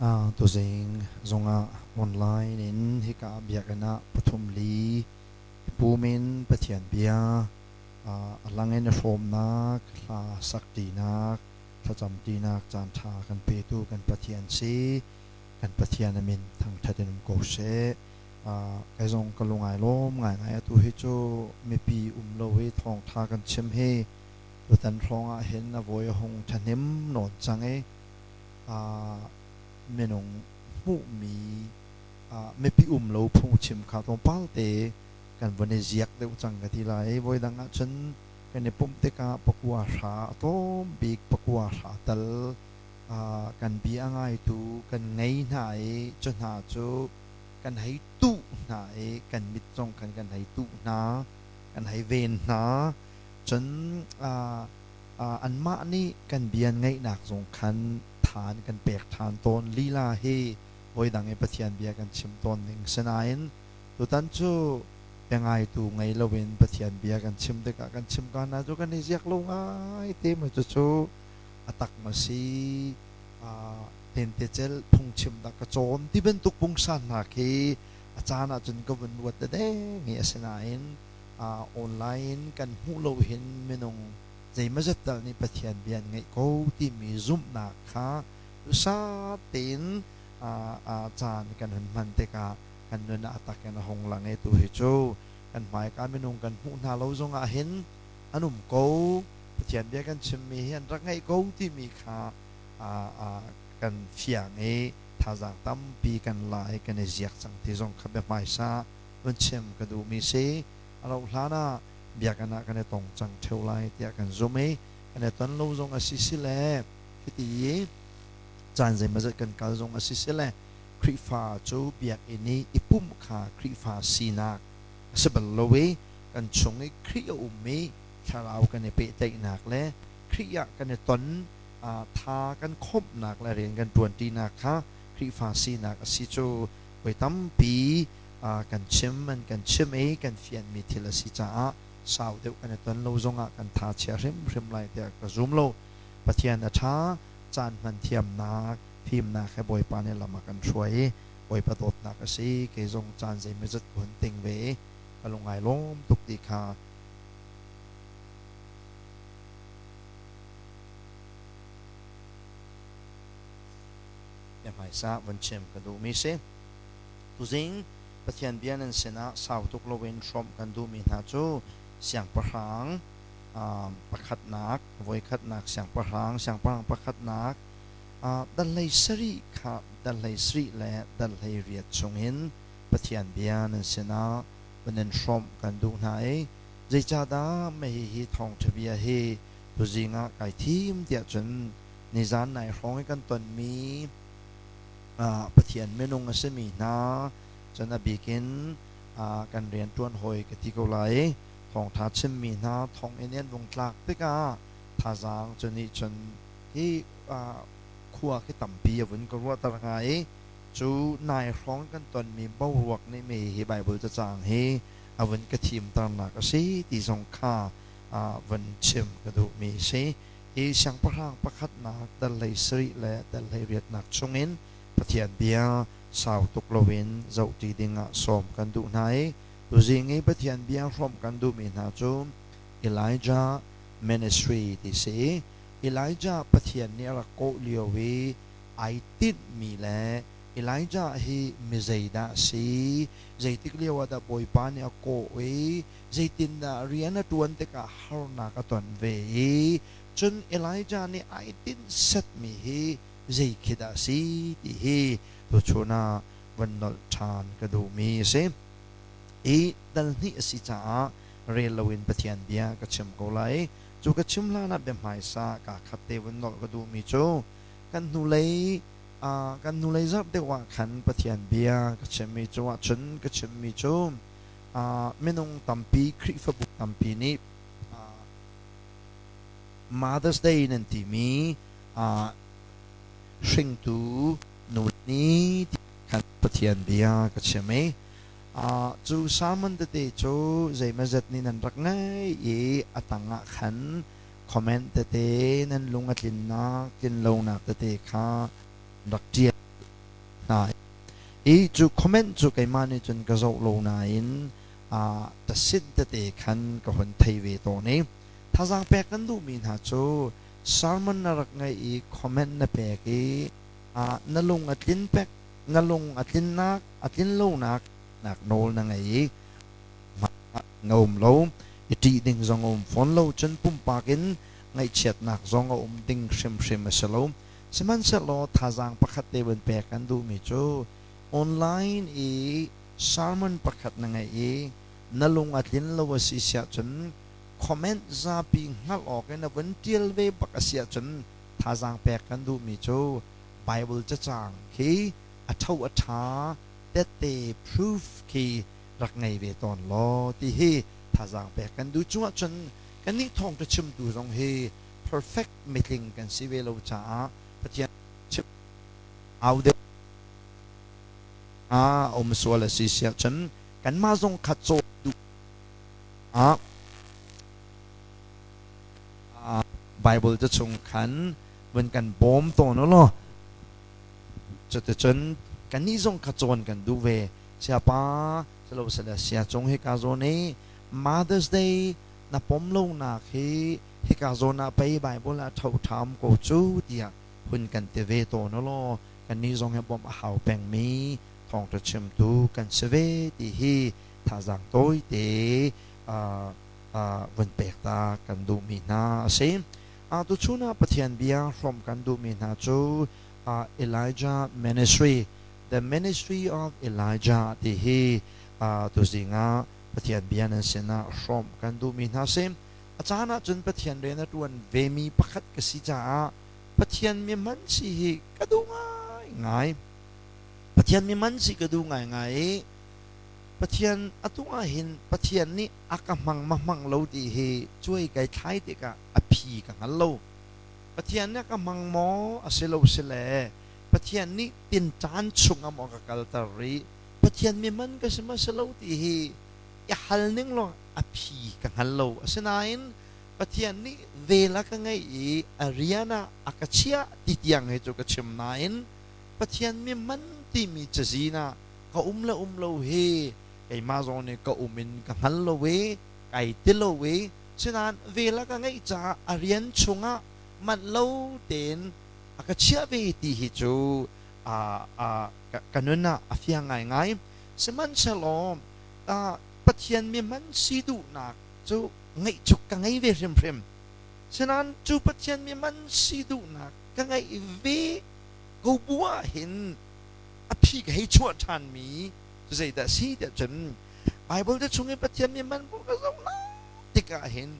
Tuzing zongah online in hika biakinn ah pathum li pum in Pathian bia a lang in i hrawmnak, hla sakṭinak, thlacamṭinak caanṭha kan petu kan Pathian si. Kan Pathian a min thangṭhat in um ko seh. Kei zong ka lung ai lawm ngaingai. Atu hi cu mipi um lo i thawngṭha kan chim hi tutan hrawng ah hin a vawi a hung ṭhahnem nawn cang i minung hmuhmi mipi um lo phungchim kha tlawmpal te kan von i ziak deuh cang ka ti lai. Voidang ahcun kan i pumh tikah pakua hra a tlawm bik pakua hra tal kan bia a ngaitu kan ngei hna i cu hna cu kan hei tuh hna i kan mit zong khan kan hei tuh hna, kan hei ven hna. Cun anmah nih kan bia ngaihnak zong khan than kan pek ṭhan tawn lila hi voidang i Pathian bia kan chim tawn ning sinain tutan cu biangaitu ngei loin Pathian bia kan chim tikah kan chim ka hna cu kan i ziak lo ngai te mu cucu a tak ma si lentecelh phungchim dah ka cawn ti bantuk pungsan hna khi a caan ahcun ka vun ruat deng i asinain online kan hmuh lo hin minung zeimazat tal nih Pathian bia an ngeih ko timi zumhnak kha duhsah tein caan kan hun hman tikah kan nun ah a tak in a hung lang i tu hi cu kan hmaika minung kan hmuh hna lo zongah hin an um ko Pathian bia kan chimmi hi an rak ngeih ko timi kha kan fiang i thazaang tampi kan la i kan i ziak cang ti zong kha biahmaisa vun chim ka duhmi si. A rauh hlan ah biakinn ah kan i tong cang ṭheo lai tiah kan zumh i kan i ton lo zong a si si le hiti i caan zeimawzat kan kal zong a si si le Khrihfa cu biakinn i i pumh kha Khrihfa sinak a si bal lo i kan chung i Khrih a um i thlarau kan i pehtlaihnak le Khrih ah kan i ton tha kan khawmhnak le rian kan ṭuanṭinak kha Khrihfa sinak a si cu voi tampi kan chim an kan chim i kan fianmi thil a si caah sau deuh kan i ton lo zongah kan tha chia hrimhrim lai tiah ka zum lo. Pathian a ṭha, caan hman thiamnak, fimnak he Bawipa nih lam a kan hruai i Bawipa dawtnak a si. Kei zong caan zeimawzat ka hun ting ve i ka lung ai lawm tuk ti kha Biahmaisa vun chim ka duhmi si. Tuzing Pathian bia nan sinah sau tuk loin hrawmh kan duhmi hna cu siangpahrang pakhatnak, voikhatnak siangpahrang, siangpahrang pakhatnak dal hlei sarih kha dal hlei sarih le dal hlei riat chungin Pathian bia nan sinah vun in hrawmh kan duh hna i zeicahdah mah hihi thawngṭha bia hi tuzing ah kai thim tiah cun nizan nai hrawng i kan tonmi Pathian minung a simi hna cun a bik in kan rianṭuan hawi ka ti ko lai thawngṭha chimmi hna thonginn i an vung tlak tikah thazaang cu nih cun hi khua khi tampi a vun ka ruahter hnga i cu nai hrawng kan tonmi boruak nih mi hi Baibal cacang hi a vun ka thimternak a si ti zong kha vun chim ka duhmi a si. Hi siangpahrang pakhatnak dal hlei sarih le dal hlei riatnak chungin Pathian bia sau tuk loin zohṭi dingah sawm kan duh hna i tuzing i Pathian bia hrawmh kan duhmi hna cu Elijah Ministry ti si. Elijah Pathian nih a rak kawh lio i ai tinhmi le Elijah hi mi zeidah a si, zeitik lio ah dah Bawipa nih a kawh i zeitindah rian a ṭuan tikah harnak a ton ve i cun Elijah nih ai tinh setmi hi zei khi dah a si ti hi tuchun ah van nolh ṭhan ka duhmi a si. I dal hnih a si caah rel loin Pathian bia ka chim ko lai. Cu ka chim hlanah biahmaisa kaa khat te vun nolh ka duhmi cu kan hnulei kan hnulei zarh deuh ah khan Pathian bia ka chimmi cu ahcun ka chimmi cu minung tampi Khrihfabu tampi nih Mother's Day nan timi hringtu nu ni ti khan Pathian bia ka chim i cu sermon tete cu zeimawzat nih nan rak ngaih i a tangah khan comment tete nan lung a tlinnak tlinlonak tete kha rak ṭial. hna. I cu comment cu keimah nih cun ka zoh lo nain tasit tete khan ka hun thei ve tawn i thazaang pek kan duhmi hna cu sermon na rak ngaih i comment na pek i na lung a tlin pek na lung a tlinnak a tlin lonak nak nawl na ngei i na um lo i ṭih ding zong a um fawn lo cun pumpak in ngaihchiatnak zong a um ding hrimhrim a si lo. Sihmanhsehlaw thazaang pakhat te vun pek kan duhmi cu online i sermon pakhat na ngeih i na lung a tlin lo a si siah cun comment zapi hngalh awk in na vun ṭial ve bak a si ahcun thazaang pek kan duhmi cu Bible cacang khi a tho a ṭha tette proof khi rak ngei ve tawn law ti hi thazaang pek kan duh. Cungah cun kannih thawngṭha chimtu zong hi perfect mitling kan si ve lo caah Pathian chim au deuh a um sual a si siah cun kanmah zong kha caw duh ah Bible ca chung khan vun kan bawm tawn u law cuticun kannih zong kha cawn kan duh ve. Siapa silo sile sia cung hika zawn i Mother's Day na pom lonak hi hika zawn ah pei Bible ah tho ṭham ko cu tiah hun kan ti ve tawn u law kannih zong hi bawmh a hau pengmi thawngṭha chimtu kan si ve ti hi thazaang tawite vun pek ta kan duhmi hna a si. Tuchun ah Pathian bia hrawmh kan duhmi hna cu Elijah Ministry, The Ministry of Elijah ti hi tuzing ah Pathian bia nan sinah hrawmh kan duhmi hna si. A caan ahcun Pathian rian a ṭuan vemi pakhat ka si caah Pathian mi hman si hi ka duh ngaingai. Pathian mi hman si ka duh ngaingai i Pathian atu ah hin Pathian nih a ka hmang ma hmang lo ti hi cuai kai thlai tikah a phi ka hngal lo. Pathian nih a ka hmang maw a si lo si le Pathian nih tinṭan chungah maw a ka kalter rih Pathian mi man ka si ma si lo ti hi i hal ning law a phi ka hngal lo. Asinain Pathian nih vel a ka ngeih i a rian ah a ka chiah ti tiang hi cu ka chim nain Pathian mi man timi cazin ah ka um le um lo hi keimah zong nih ka um in ka hngal lo i kai ti lo i sinain vel a ka ngeih caah a rian chungah manh lo tein a ka chiah ve ti hi cu ka nun ah a fiang ngaingai. Sihmanhsehlaw Pathian mi hman si duhnak cu ngeih cu ka ngei ve hrimhrim. Sinain cu Pathian mi hman si duhnak ka ngeih ve ko bu ah hin a phi ka hei chuah ṭhanmi cu zeidah a si tiah cun Bible te chung i Pathian mi hman bu ka zoh tikah hin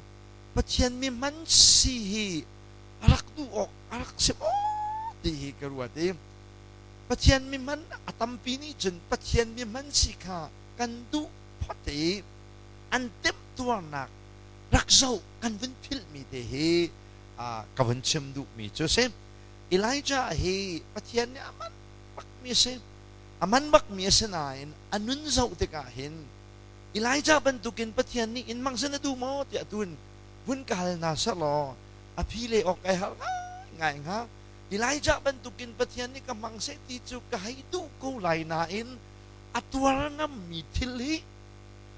Pathian mi hman si hi a rak duh awk a rak si maw ti hi ka ruat i Pathian mi hman a tampi nih cun Pathian mi hman si kha kan duh phot i an temtuarnak rak zoh kan vun philhmi te hi ka vun chim duhmi cu si. Elijah hi Pathian nih a man bakmi a si. A man bakmi a si nain a nun zoh tikah hin Elijah bantukin Pathian nih in mang sin a duh maw tiah tun vun ka hal hna sehlaw a phi le awk ai har ngai hnga. Elijah bantukin Pathian nih ka hmang seh ti cu ka hei duh ko lai nain a tuar ngammi thil hi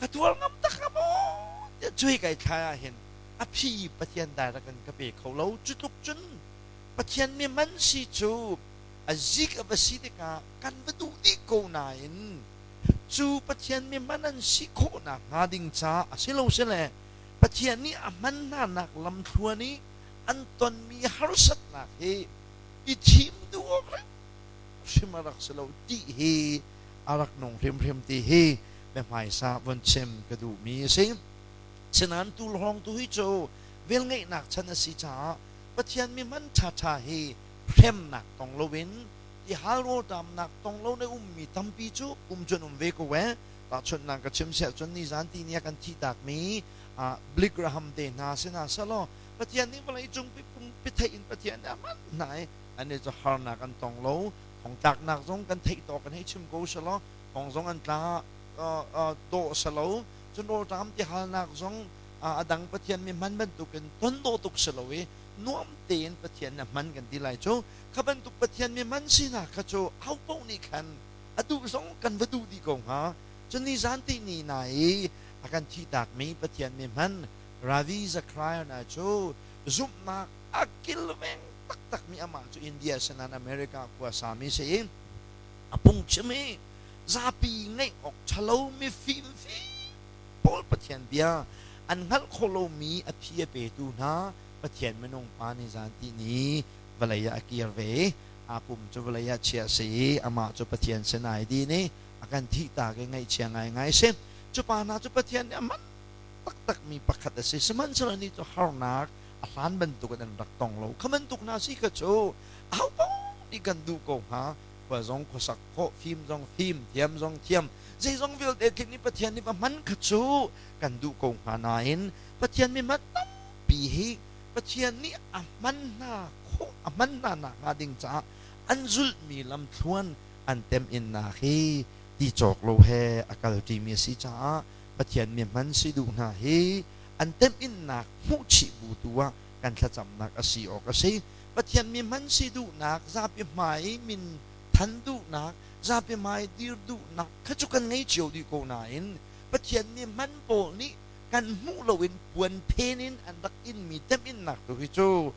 ka tuar ngam tak maw tiah cuai kai thlai ah hin a phi Pathian dai rak in ka pe kho lo. Cu tluk cun Pathian mi man si cu a zik a va si tikah kan va duh dih ko nain cu Pathian mi man an si khawhnak hnga ding caah a si lo sile Pathian nih a hman hnanak lamthluan i an tonmi harsatnak hi i thim duh awk hrim a rak si lo ti hi a rak nung hrimhrim ti hi biahmaisa von chim ka duhmi a si. Sinan tulhawng tu hi cu velngeihnak chan a si caah Pathian mi hman ṭhaṭha hi hremnak tong loin tihal rawlṭamnak tong lo na ummi tampi cu um cun um ve ko ee. Tahchunhnak ka chim siah cun nizan ti ni ah kan thihtakmi Billy Graham te hna si hna selaw Pathian nih vawlei cung pumpi theih in Pathian nih a hman hna i annih cu harnak an tong lo. Thongtlaknak zong kan theih tawk in hei chim ko selaw thong zong an tla dawh selo cun rawlṭam tihalnak zong a dang Pathian mi hman bantukin ton dawh tuk si lo i Nuam tein Pathian na hman kan ti lai cu. Kha bantuk Pathian mi hman sinak kha cu ho paoh nih khan a duh zong kan va duh dih ko hnga. Cun ni zan ti ni na i a kan thihtakmi Pathian mi hman Ravi Zachariah na cu zumhnak a kilveng taktakmi amah cu India sinan America khua sami si i a phungchim i zapi ngaih awk ṭhalo mifim pawl Pathian bia an hngalh khawh lomi a phi a petu hna Pathian minung pa nih zan ti ni vawlei ah a kir ve i aa pum cu vawlei ah chiah a si i amah cu Pathian sin ai din i a kan thihtak i ngaihchia ngaingai a si. Cu pa hna cu Pathian nih a man taktakmi pakhat a si. Sihmanhsehlaw ni cu harnak a hlan bantukin an rak tong lo. Kha bantuk hna si kha cu ahopaoh nih kan duh ko hnga. Khua zong khuasak khawh, fim zong fim, thiam zong thiam, zeizong vialte tling nih Pathian nih va hman kha cu kan duh ko hnga nain Pathian mi hman tampi hi Pathian nih a hman hna khawh a hman hna nakhnga ding caah an zulhmi lamthluan an teminnak hi ti cawk lo he a kalṭimi a si caah Pathian mi hman si duh hna hi an teminnak hmuhchih bu tu ah kan thlacamnak a si awk a si. Pathian mi hman si duhnak, zapi hmai min than duhnak, zapi hmai dir duhnak kha cu kan ngei cio dih ko nain Pathian mi hman pawl nih kan hmuh loin puan phen in an rak inmi teminnak tu hi cu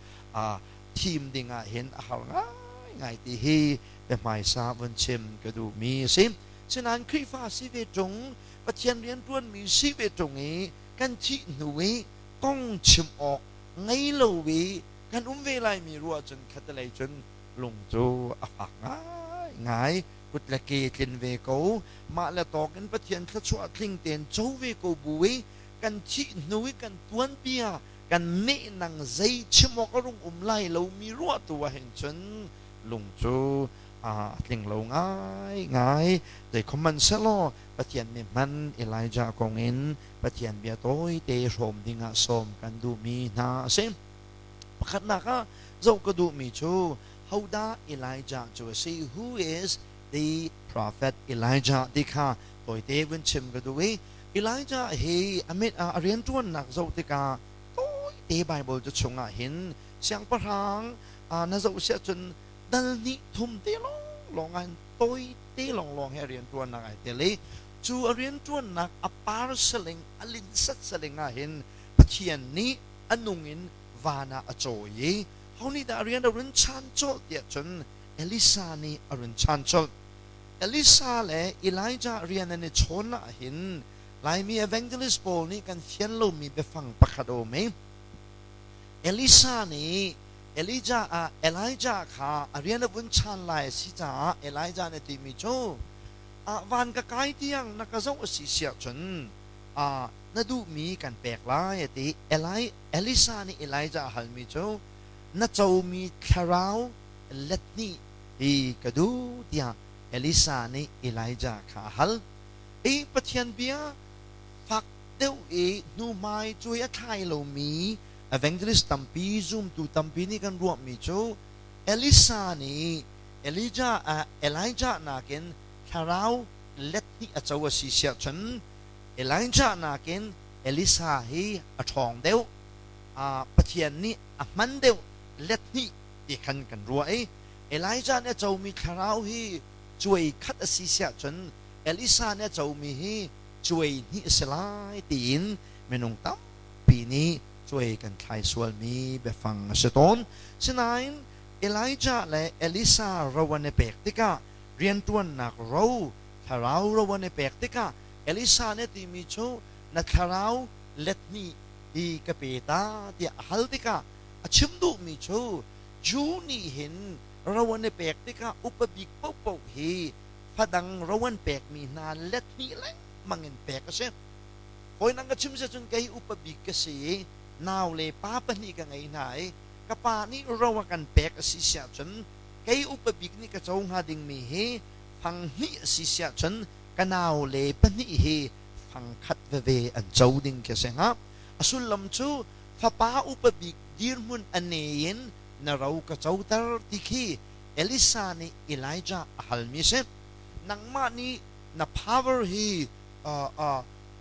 thim ding ah hin a har ngaingai ti hi biahmaisa vun chim ka duhmi a si. Sinain Khrihfa si ve ṭung, Pathian rianṭuanmi si ve ṭung i kan thih hnu i kong chim awk ngei lo i kan um ve laimi ruah cun khatalei cun lung cu a fak ngaingai. Kut le ke tlin ve ko, mah le tawk in Pathian thluachuah tling tein co ve ko bu i kan thih hnu i kan tuanbia kan nehnang zei chim awk a rung um lai lomi ruah tu ah hin cun lung cu a tling lo ngaingai. Zeikhom hmanhsehlaw Pathian mi hman Elijah kong in Pathian bia tawite hrawm dingah sawm kan duhmi hna a si. Pakhatnak ah zoh ka duhmi cu hodah Elijah cu a si? Who is the prophet Elijah ti kha tawite vun chim ka duh i Elijah hi a mit ah a rianṭuannak zoh tikah tawite Bible cu chungah hin siangpahrang na zoh siah cun dal hnih thum te lawnglawng ah hin tawite lawnglawng he a rianṭuannak ai tel i cu a rianṭuannak a par saling a linhsat saling ah hin Pathian nih a nung in van ah a cawi i ho nih dah a rian a run chan colh tiah cun Elisa nih a run chan colh. Elisa le Elijah rian an i chawn ah hin Laimi evangelist pawl nih kan fian lomi biafang pakhat a um i Elisa nih Elijah ah Elijah kha a rian a vun chan lai a si caah Elijah nih a timi cu van ka kai tiang na ka zoh a si siah cun na duhmi kan pek lai a ti. Elisa nih Elijah a halmi cu na comi thlarau let hnih hi ka duh tiah Elisa nih Elijah kha a hal. I Pathian bia fak deuh i hnuhmai cuai a thlai lomi evangelist tampi, zumtu tampi nih kan ruahmi cu Elisa nih Elijah, Elijah nakin thlarau let hnih a co a si siah cun Elijah nakin Elisa hi a ṭhawng deuh, Pathian nih a hman deuh let hnih ti khan kan ruah i Elijah nih a comi thlarau hi cuai khat a si siah cun Elisa nih a comi hi cuai hnih a si lai tiin minung tampi nih cuai kan thlai sualmi biafang a si tawn. Sinain Elijah le Elisa ro an i pek tikah rianṭuannak ro, thlarau ro an i pek tikah Elisa nih a timi cu na thlarau let hnih hi ka pe ta tiah a hal tikah a chim duhmi cu Jew nih hin ro an i pek tikah upa bik paohpaoh hi fadang ro an pekmi hna let hnih lengmang in pek a si. Hawi nang ka chim si cun kei upa bik ka si i nau le pa pahnih ka ngei hna i ka pa nih ro a kan pek a si siah cun kei upa bik nih ka co hnga dingmi hi fang hnih a si siah cun ka nau le pahnih hi fang khat veve an co ding khi a si hnga. A sullam cu fapa upa bik dirhmun a ne in na ro ka coter ti khi Elisa nih Elijah a halmi a si. Nangmah nih na power hi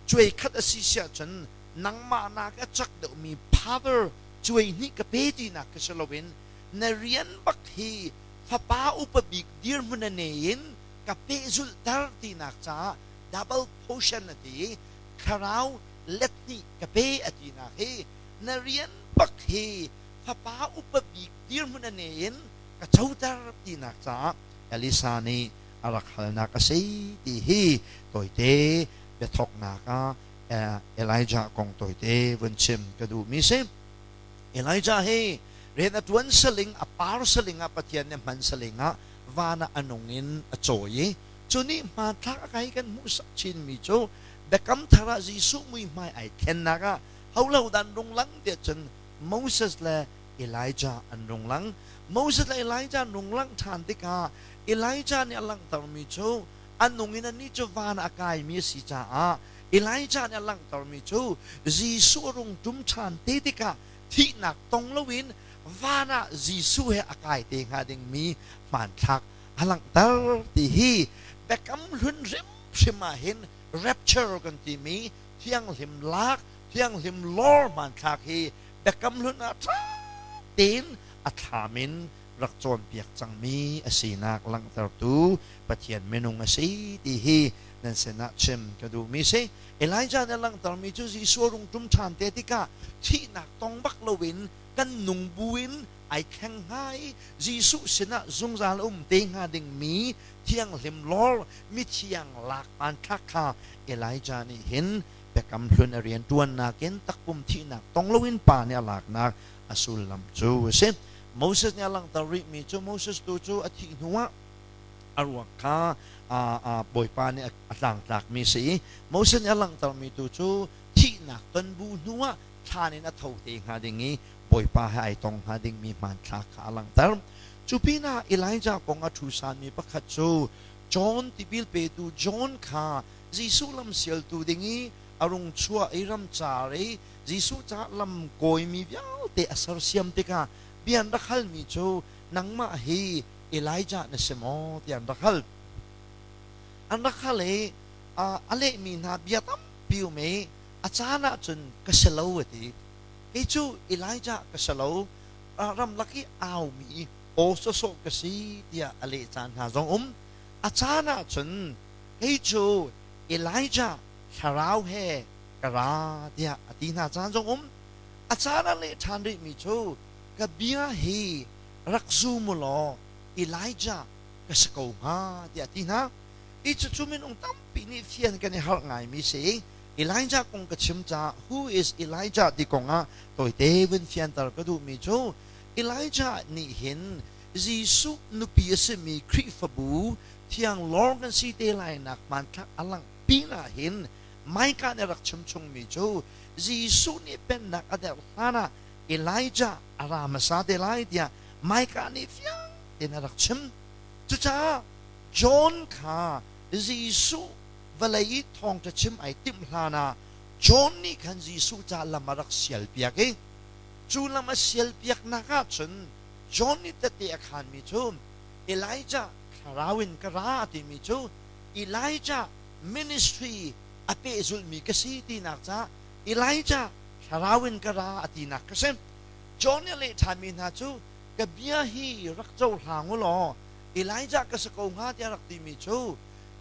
cuai khat a si siah cun nangmah nak a cak deuhmi power Cuai hnih ka pe tinak khi si loin na rian bak hi fapa upa bik dirhmun a nei in ka pehzulhter tinak caah double portion a ti i thlarau let hnih ka pe a tinak hi na rian bak hi fapa upa bik dirhmun a nei in ka coter tinak caah Elisa nih a rak halnak a si ti hi tawite biathawknak ah Elijah kong tawite vun chim ka duhmi si. Elijah hi rian a ṭuan saling, a par saling ah Pathian nih hman saling ah van ah a nung in a cawi i cu nih hmanthlak a kai kan hmuhsak chinmi cu Biakam Thar ah Jesuh muihmai ai thlennak ah holo dan rung lang tiah cun Moses le Elijah an rung lang. Moses le Elijah an rung lang ṭhan tikah Elijah nih a langhtermi cu a nung in anih cu van ah a kaimi a si caah Elijah nih a langhtermi cu Jesuh a rung ṭum ṭhan te tikah thihnak tong loin van ah Jesuh he a kai te hnga dingmi hmanthlak a langhter ti hi Biakam Hlun hrimhrim ah hin rapture kan timi thianghlim lak thianghlim lawr hmanthlak hi Biakam Hlun ah ṭha tein a thlam in rak cawnpiak cangmi a sinak langhtertu Pathian minung a si ti hi nan sinah chim ka duhmi si. Elijah nih a langhtermi cu Jesuh a rung ṭum ṭhan te tikah thihnak tong bak loin kan nung buin ai thleng hnga i Jesuh sinah zungzal a um te hnga dingmi thianghlim lawr mithiang lak hmanthlak kha Elijah nih hin biakam hlun a rian ṭuannak in takpum thihnak tong loin pa nih a laknak a sullam cu a si. Moses nih a langhter rihmi cu Moses tu cu a thih hnuah a ruak kha Bawipa nih a tlangtlakmi a si i Moses nih a langhtermi tu cu thihnak ton bu hnuah thlan in a tho te hnga ding i Bawipa he ai tong hnga dingmi hmanthlak kha a langhter. Cu pinah Elijah kong a ṭhusanmi pakhat cu John tipil petu John kha Jesuh lam sialtu ding i a rung chuah i ramcar i Jesuh caah lam kawimi vialte a sersiam tikah bia an rak halmi cu nangmah hi Elijah na si maw tiah an rak hal. An rak hal i a lehmi hna bia tampi um i a caan ahcun ka si lo a ti. Kei cu Elijah ka si lo, ramlak i aumi aw sawsawh ka si tiah a leh caan hna zong um. A caan ahcun kei cu Elijah thlarau he ka ra tiah a ti hna caan zong um. A caan a leh ṭhan rihmi cu ka bia hi rak zum u law Elijah ka si ko hnga tiah a ti hna. Hi cucu minung tampi nih fian kan i harh ngaimi si. Elijah kong ka chim caah who is Elijah ti kong ah tawite vun fianter ka duhmi cu Elijah nih hin Jesuh nupi a simi Khrihfabu thiang lawng kan si te lainak hmanthlak a langh pinah hin Micah nih a rak chim chungmi cu Jesuh nih pennak a derh hlan ah Elijah a ra hmasa te lai tiah Micah nih fiang tein a rak chim. Cucaah John kha Jesuh vawlei i thawngṭha chim ai timh hlan ah John nih khan Jesuh ca lam a rak sialpiak i cu lam a sialpiaknak ah cun John nih tehte a khaanmi cu Elijah thlarau in ka ra timi cu Elijah ministry a pehzulhmi ka si tinak caah Elijah thlarau in ka ra a tinak ka si. John nih a leh ṭhanmi hna cu ka bia hi rak cohlang u law Elijah ka si ko hnga tiah rak timi cu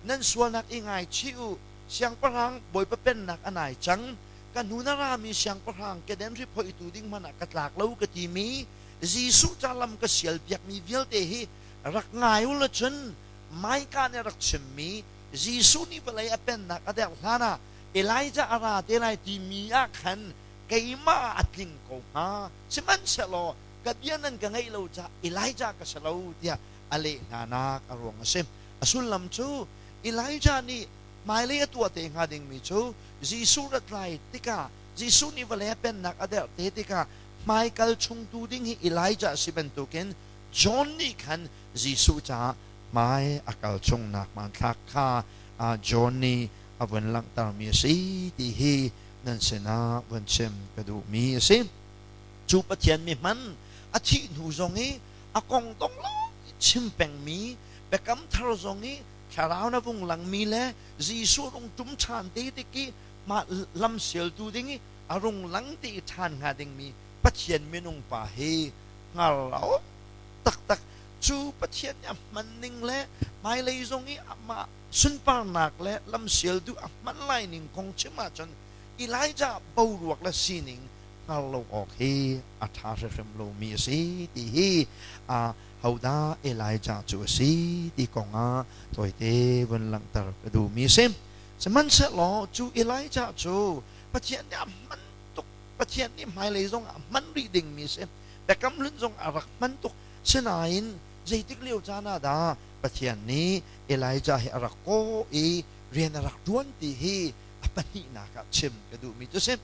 nan sualnak i ngaichih u siangpahrang Bawipa pennak a nai cang ka hnu na rami siangpahrang keden hri phoihtu ding hmanh ah ka tlak lo ka timi Jesuh ca lam ka sialpiakmi vialte hi rak ngai u law cun Micah nih a rak chimmi Jesuh nih vawlei a pennak a derh hlan ah Elijah a ra te lai timi ah khan keimah ah a tling ko hnga. Sihmanhsehlaw ka bia nan ka ngaih lo caah Elijah ka si lo tiah a leh hnanak a ruang a si. A sullam cu Elijah nih hmailei a tuah te hnga dingmi cu Jesuh rat lai tikah Jesuh nih vawlei a pennak a derh te tikah hmaikal chungtu ding hi Elijah a si bantukin John nih khan Jesuh caah hmai a kal chungnak hmanthlak kha John nih a vun langhtermi a si ti hi nan sinah vun chim ka duhmi a si. Cu Pathian mi hman a thih hnu zong i a kong dong lawng i chim pengmi biakam thar zong i thlarau na vung langmi le Jesuh rung ṭum ṭhan te tik i mah lam sialtu ding i a rung lang ti i ṭhan hnga dingmi. Pathian minung pa hi hngar lo taktak. Cu Pathian nih a hman ning le hmailei zong i amah sunparnak le lamsialtu a hman lai ning kong chim ahcun Elijah boruak le sining hngar lo awk hi a ṭha hrimhrim lomi a si ti hi hodah Elijah cu a si ti kong ah tawite vun langhter ka duhmi a si. Sihmanhsehlaw cu Elijah cu Pathian nih a hman tuk, Pathian nih hmailei zong ah a hman rih dingmi a si. Biakam Hlun zong a rak hman tuk. Sinain zeitik lio caan ah dah Pathian nih Elijah hi a rak kawh i rian a rak ṭuan ti hi a pahnihnak ah chim ka duhmi cu a si.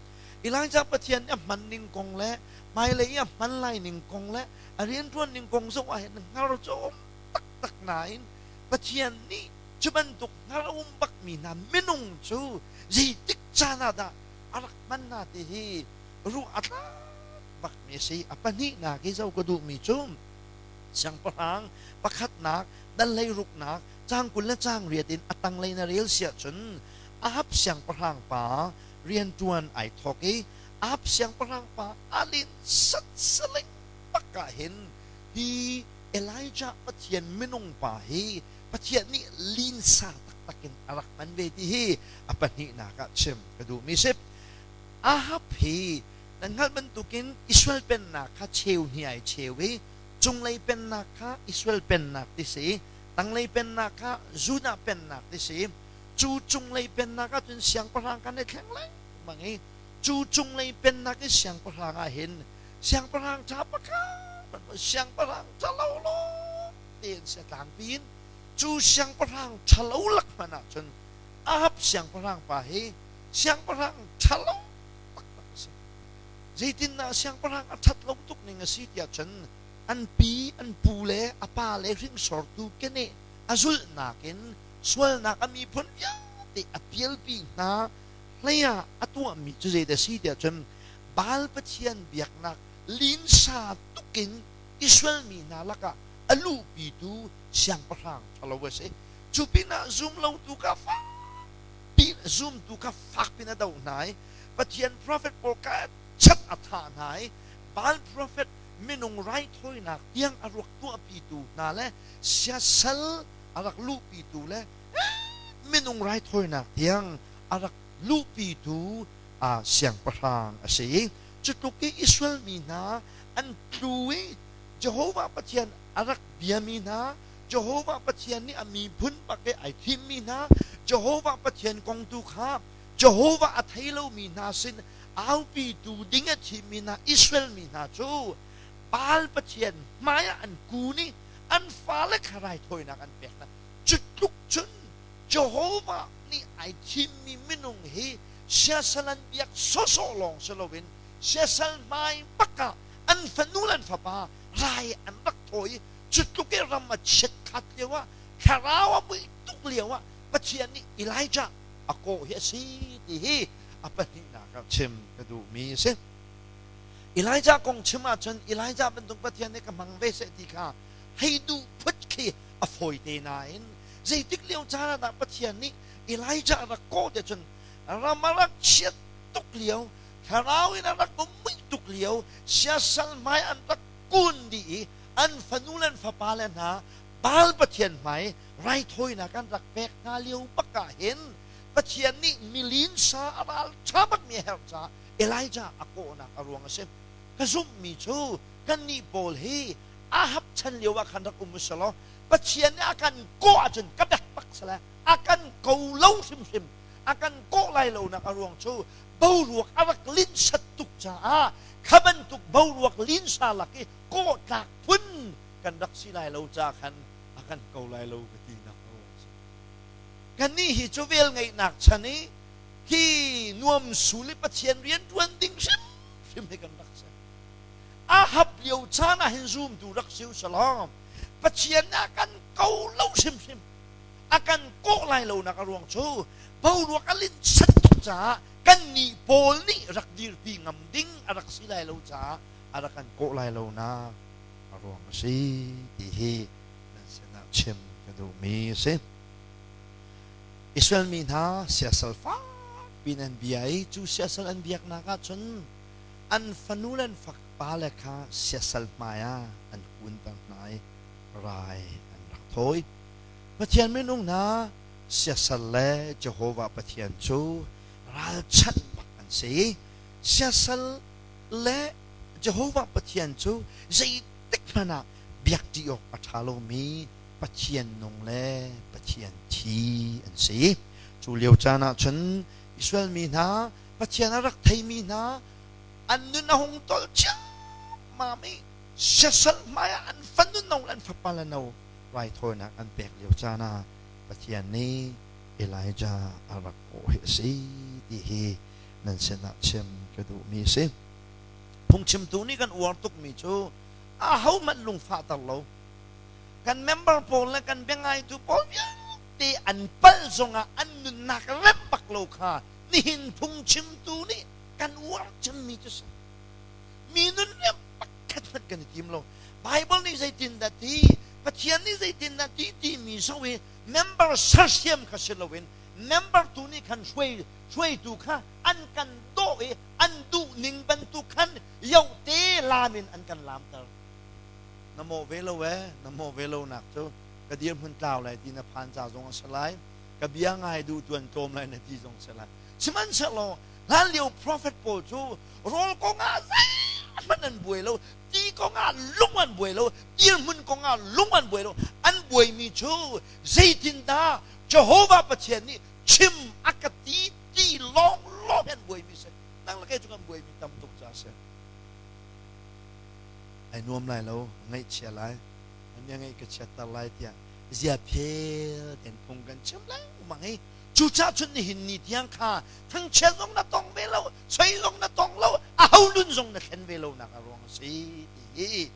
Elijah Pathian nih a hman ning kong le hmailei i a hman lai ning kong le a rianṭuan ning kong zong ah hin hngar cu a um taktak nain Pathian nih cu bantuk hngar a um bakmi hna minung cu zeitik caan ah dah a rak hman hna ti hi ruah a tlak bakmi a si. A pahnihnak i zoh ka duhmi cu siangpahrang pakhatnak dal hleiruknak caang 20 le caang riat in a tanglei na rel si ahcun Ahab siangpahrang pa rianṭuan ai thawk i Ahab siangpahrang pa a linhsat saling bak ah hin hi Elijah Pathian minung pa hi Pathian nih linsa taktak in a rak hman ve ti hi a pahnihnak ah chim ka duhmi si. Ahab hi nan hngalh bantukin Israel pennak kha cheu hnih ai cheu i cunglei pennak kha Israel pennak ti si, tanglei pennak kha Judah pennak ti si. Cu cunglei pennak ahcun siangpahrang kan i thleng lengmang i cu cunglei pennak i siangpahrang ah hin siangpahrang ṭha pakhat siangpahrang ṭhalo lawng tein si a tlangpi in cu siangpahrang ṭhalo lak hmanh ahcun Ahab siangpahrang pa hi siangpahrang ṭhalo taktak a si. Zeitindah siangpahrang a ṭhat lo tuk ning a si tiah cun an pi, an pu le a pa le hringsortu keneh a zulhnak in sualnak a miphun vialte a pialpi hna hlei ah a tuahmi cu zeidah a si tiah cun Baal pathian biaknak linsa tukin Israel mi hna lakah a luhpitu siangpahrang ṭhalo a si. Cu pinah zumlotu kha fakpi zumtu kha fakpin a doh hna i Pathian profet pawl kha chat a thah hna i Baal profet minung raithawinak tiang a ruak tuahpitu hna le siasal a rak luhpitu le minung raithawinak tiang a rak luhpitu siangpahrang a si. Cu tluk i Israel mi hna an tlu i Jehovah Pathian a rak biami hna, Jehovah Pathian nih a miphun bak i ai thimmi hna, Jehovah Pathian kong tu kha Jehovah a thei lomi hna sin aupitu ding a thimmi hna Israel mi hna cu Baal Pathian hmaiah an kun i an fale kha raithawinak an pek hna. Cu tluk cun Jehovah nih ai thimmi minung hi siasal an biak sawsawh lawng si loin siasal hmai bak ah an fanu le an fapa rai an rak thawi i cu tluk i ram a chiatkhat lio ah thlarau a mui tuk lio ah Pathian nih Elijah a kawh hi a si ti hi a pahnihnak ah chim ka duhmi a si. Elijah kong chim ahcun Elijah bantuk Pathian nih ka hmang ve seh ti kha hei duh phut khi a fawite nain zeitik lio caan ah dah Pathian nih Elijah a rak kawh te cun ram a rak chiat tuk lio thlarau in a rak mui tuk lio siasal hmai an rak kun dih i an fanu le an fapa le hna Baal Pathian hmai raithawinak an rak pek hna lio bak ah hin Pathian nih milinsa a ral ṭha bakmi a herh caah Elijah a kawhnak a ruang a si. Ka zumhmi cu kannih pawl hi Ahab chan lio ah khan rak um usih law Pathian nih a kan kawh ahcun ka bek bak sale a kan ko lo hrimhrim a kan kawh lai lonak a ruang cu boruak a rak linhsat tuk caah kha bantuk boruak linsa lak i kawh tlak phun kan rak si lai lo ca khan a kan ko lai lo ka ti nak a ruang si. Kannih hi cu vel ngeihnak chan i hi nuamsul i Pathian rian ṭuan ding hrimhrim hi kan rak si. Ahab lio caan ah hin zumtu rak si usalaw Pathian nih a kan ko lo hrimhrim a kan kawh lai lonak a ruang cu boruak a linhsat tuk caah kannih pawl nih rak dirpi ngam ding a rak si lai lo caah a rak kan kawh lai lonak a ruang a si ti hi nan sinah chim ka duhmi a si. Israel mi hna siasal fakpi in an bia i cu siasal an biaknak ah cun an fanu le an fapa fapale kha siasal hmaiah an kunter hna i rai an rak thawi. Pathian minung hna siasal le Jehovah Pathian cu ralchanh bak an si. Siasal le Jehovah Pathian cu zeitik hmanh ah biakṭi awk a ṭha lomi Pathian nung le Pathian thi an si. Cu lio caan ah cun Israel mi hna Pathian a rak theimi hna an nun a hung tolh ciammam i siasal hmaiah an fanu no le an fapa le no raithawinak an pek lio caan ah Pathian nih Elijah a rak kawh hi a si ti hi nan sinah chim ka duhmi a si. Phungchimtu nih kan uar tukmi cu ahohmanh lungfahter lo. Kan member pawl le kan biangaitu pawl vialte an palh zongah an nunnak rem bak lo kha nihin phungchimtu nih kan uar cemmi cu si. Mi nun rem pakhat hmanh kan i tim lo. Bible nih zeitindah ti, Pathian nih zeitindah ti timi zoh i member sersiam kha si loin member tu nih khan hruai hruaitu kha an kan dawh i an duh ning bantuk khan yohte lam in an kan lamter. Na mawh ve lo ee, na mawh ve lo nak cu ka dirhmun tlau lai ti na phan ca zong a si lai, ka bia ngai duh tuan tlawm lai na ti zong si lai. Sihmanhsehlaw hlanlio prophet pawl cu rawl kongah zeihmanh an buai lo, ti kongah lung an buai lo, dirhmun kongah lung an buai lo. An buaimi cu zeitindah Jehovah Pathian nih chim a ka ti ti lawnglawng an buaimi si. Nang le kei cu kan buaimi tam tuk ca a si. Ai nuam lai lo, ngaihchia lai, an ngaih ka chiatter lai tiah zia phel ten phung kan chim lengmang i cucaah cun nihin ni tiang kha thangchiat zong na tong ve lo, soi zong na tong lo, a ho nun zong na thlen ve lo nak a ruang a si ti hi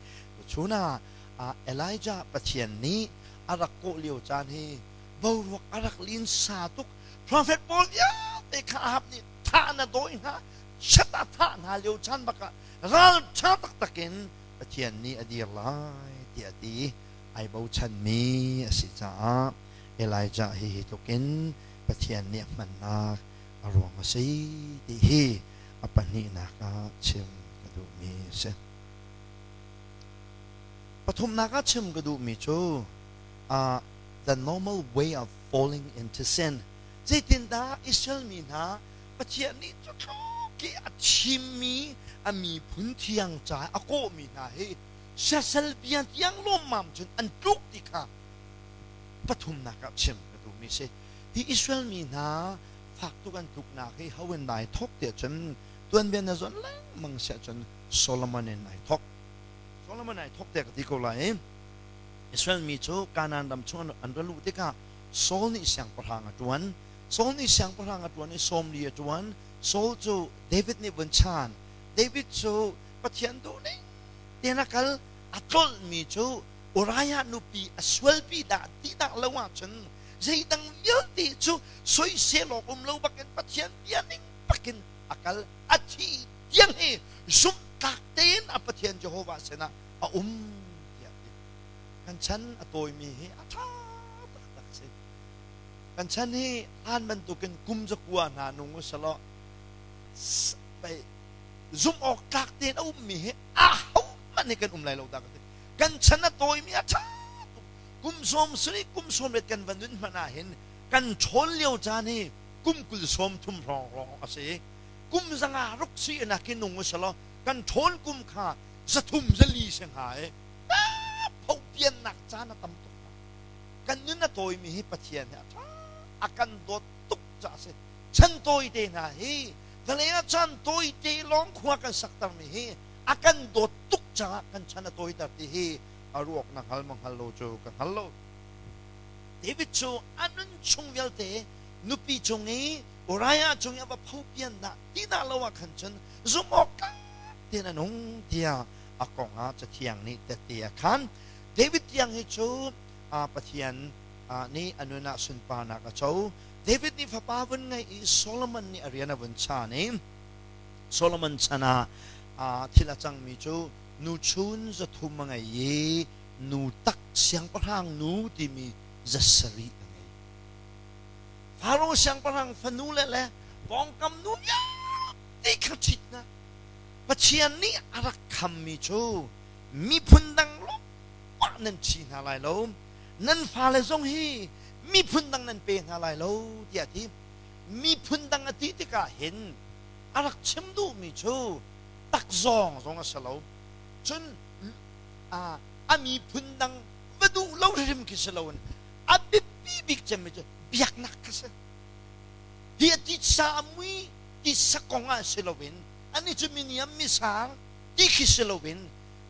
chun ah Elijah Pathian nih a rak kawh lio caan hi boruak a rak linsa tuk. Prophet pawl vialte kha Ahab nih thah na dawi hna, chiat a thah hna lio caan bak ah ralṭha taktak in Pathian nih a dir lai tiah a ti. Ai bochanmi a si caah Elijah hi hi tluk in Pathian nih a hmannak a ruang a si ti hi a pahnihnak ah chim ka duhmi a si. Pathumnak ah chim ka duhmi cu the normal way of falling into sin. Zeitindah Israel mi hna Pathian nih cu tluk i a thimmi a miphun thiang ca a kawhmi hna hi siasal bia tiang lawmmam cun an tluk ti kha pathumnak ah chim ka duhmi si. Hi Israel mi hna fak tuk an tluknak hi ho in dai thawk tiah cun tuanbia na zawn lengmang siah cun Solomon in ai thawk. Solomon ai thawk tiah ka ti ko lai. Israel mi cu Kanaan ram chung an ra luh tikah Saul nih siangpahrang a ṭuan. Saul nih siangpahrang a ṭuan i 40 a ṭuan. Saul cu David nih vun chan. David cu Pathian duhning tein a kal. A tlolhmi cu Uriah nupi a sualpi dah ti dah lo ahcun zeidang vialte cu soisel awk um lo bakin Pathian bia ning bakin a kal. A thi tiang hi zumhtlak tein a Pathian Jehovah sinah a um tiah ti. Kan chan a tawimi hi a ṭha taktak si. Kan chan hi hlan bantukin kum 9 hna nung u selaw zumh awk tlak tein a ummi hi ahohmanh hi kan um lai lo dah ka ti. Kan chan a tawimi a ṭha tuk. Kum 70 kum 80 kan va nun hmanh ah hin kan ṭhawn lio caan hi kum 20 30 hrawng hrawng a si. Kum 500 ruk si in ah khi nung u selaw kan ṭhawn kum kha 300 400 si hnga i phopiannak caan a tam tuk. Kan nun a tawimi hi Pathian hi a ṭha, a kan dawt tuk caah a si. Chan tawite hna hi vawlei ah chan tawite lawng khua kan saktermi hi a kan dawt tuk caah kan chan a tawiter ti hi a ruak na hngal ma hngal lo cu ka hngal lo. David cu a nun chung vialte nupi cung i Uriah cung i a va phopian dah ti dah lo ah khan cun zumh awk tlak tein a nung tiah a kong ah Cathiang nih tehte a khan. David tiang hi cu Pathian nih a nun ah sunparnak a co. David nih fapa vun ngeih i Solomon nih a rian a vun chaan i Solomon chan ah thil a cangmi cu nu chun 300 a ngei i nu tak siangpahrang nu timi 700 a ngei. Faro siangpahrang fanu le pawngkam nu vialte kha ṭhit hna. Pathian nih a rak khammi cu miphun dang lawngah nan ṭhi hna lai lo, nan fale zong hi miphun dang nan pe hna lai lo tiah a ti. Miphun dang a ti tikah hin a rak chim duhmi cu takzawng zong a si lo. Cun a miphun dang va duh lo hrim khi si loin a biapi bik cemmi cu biaknak kha si. Hi a titsa a mui titsa kong ah si loin ani cu miniam misang ti khi si loin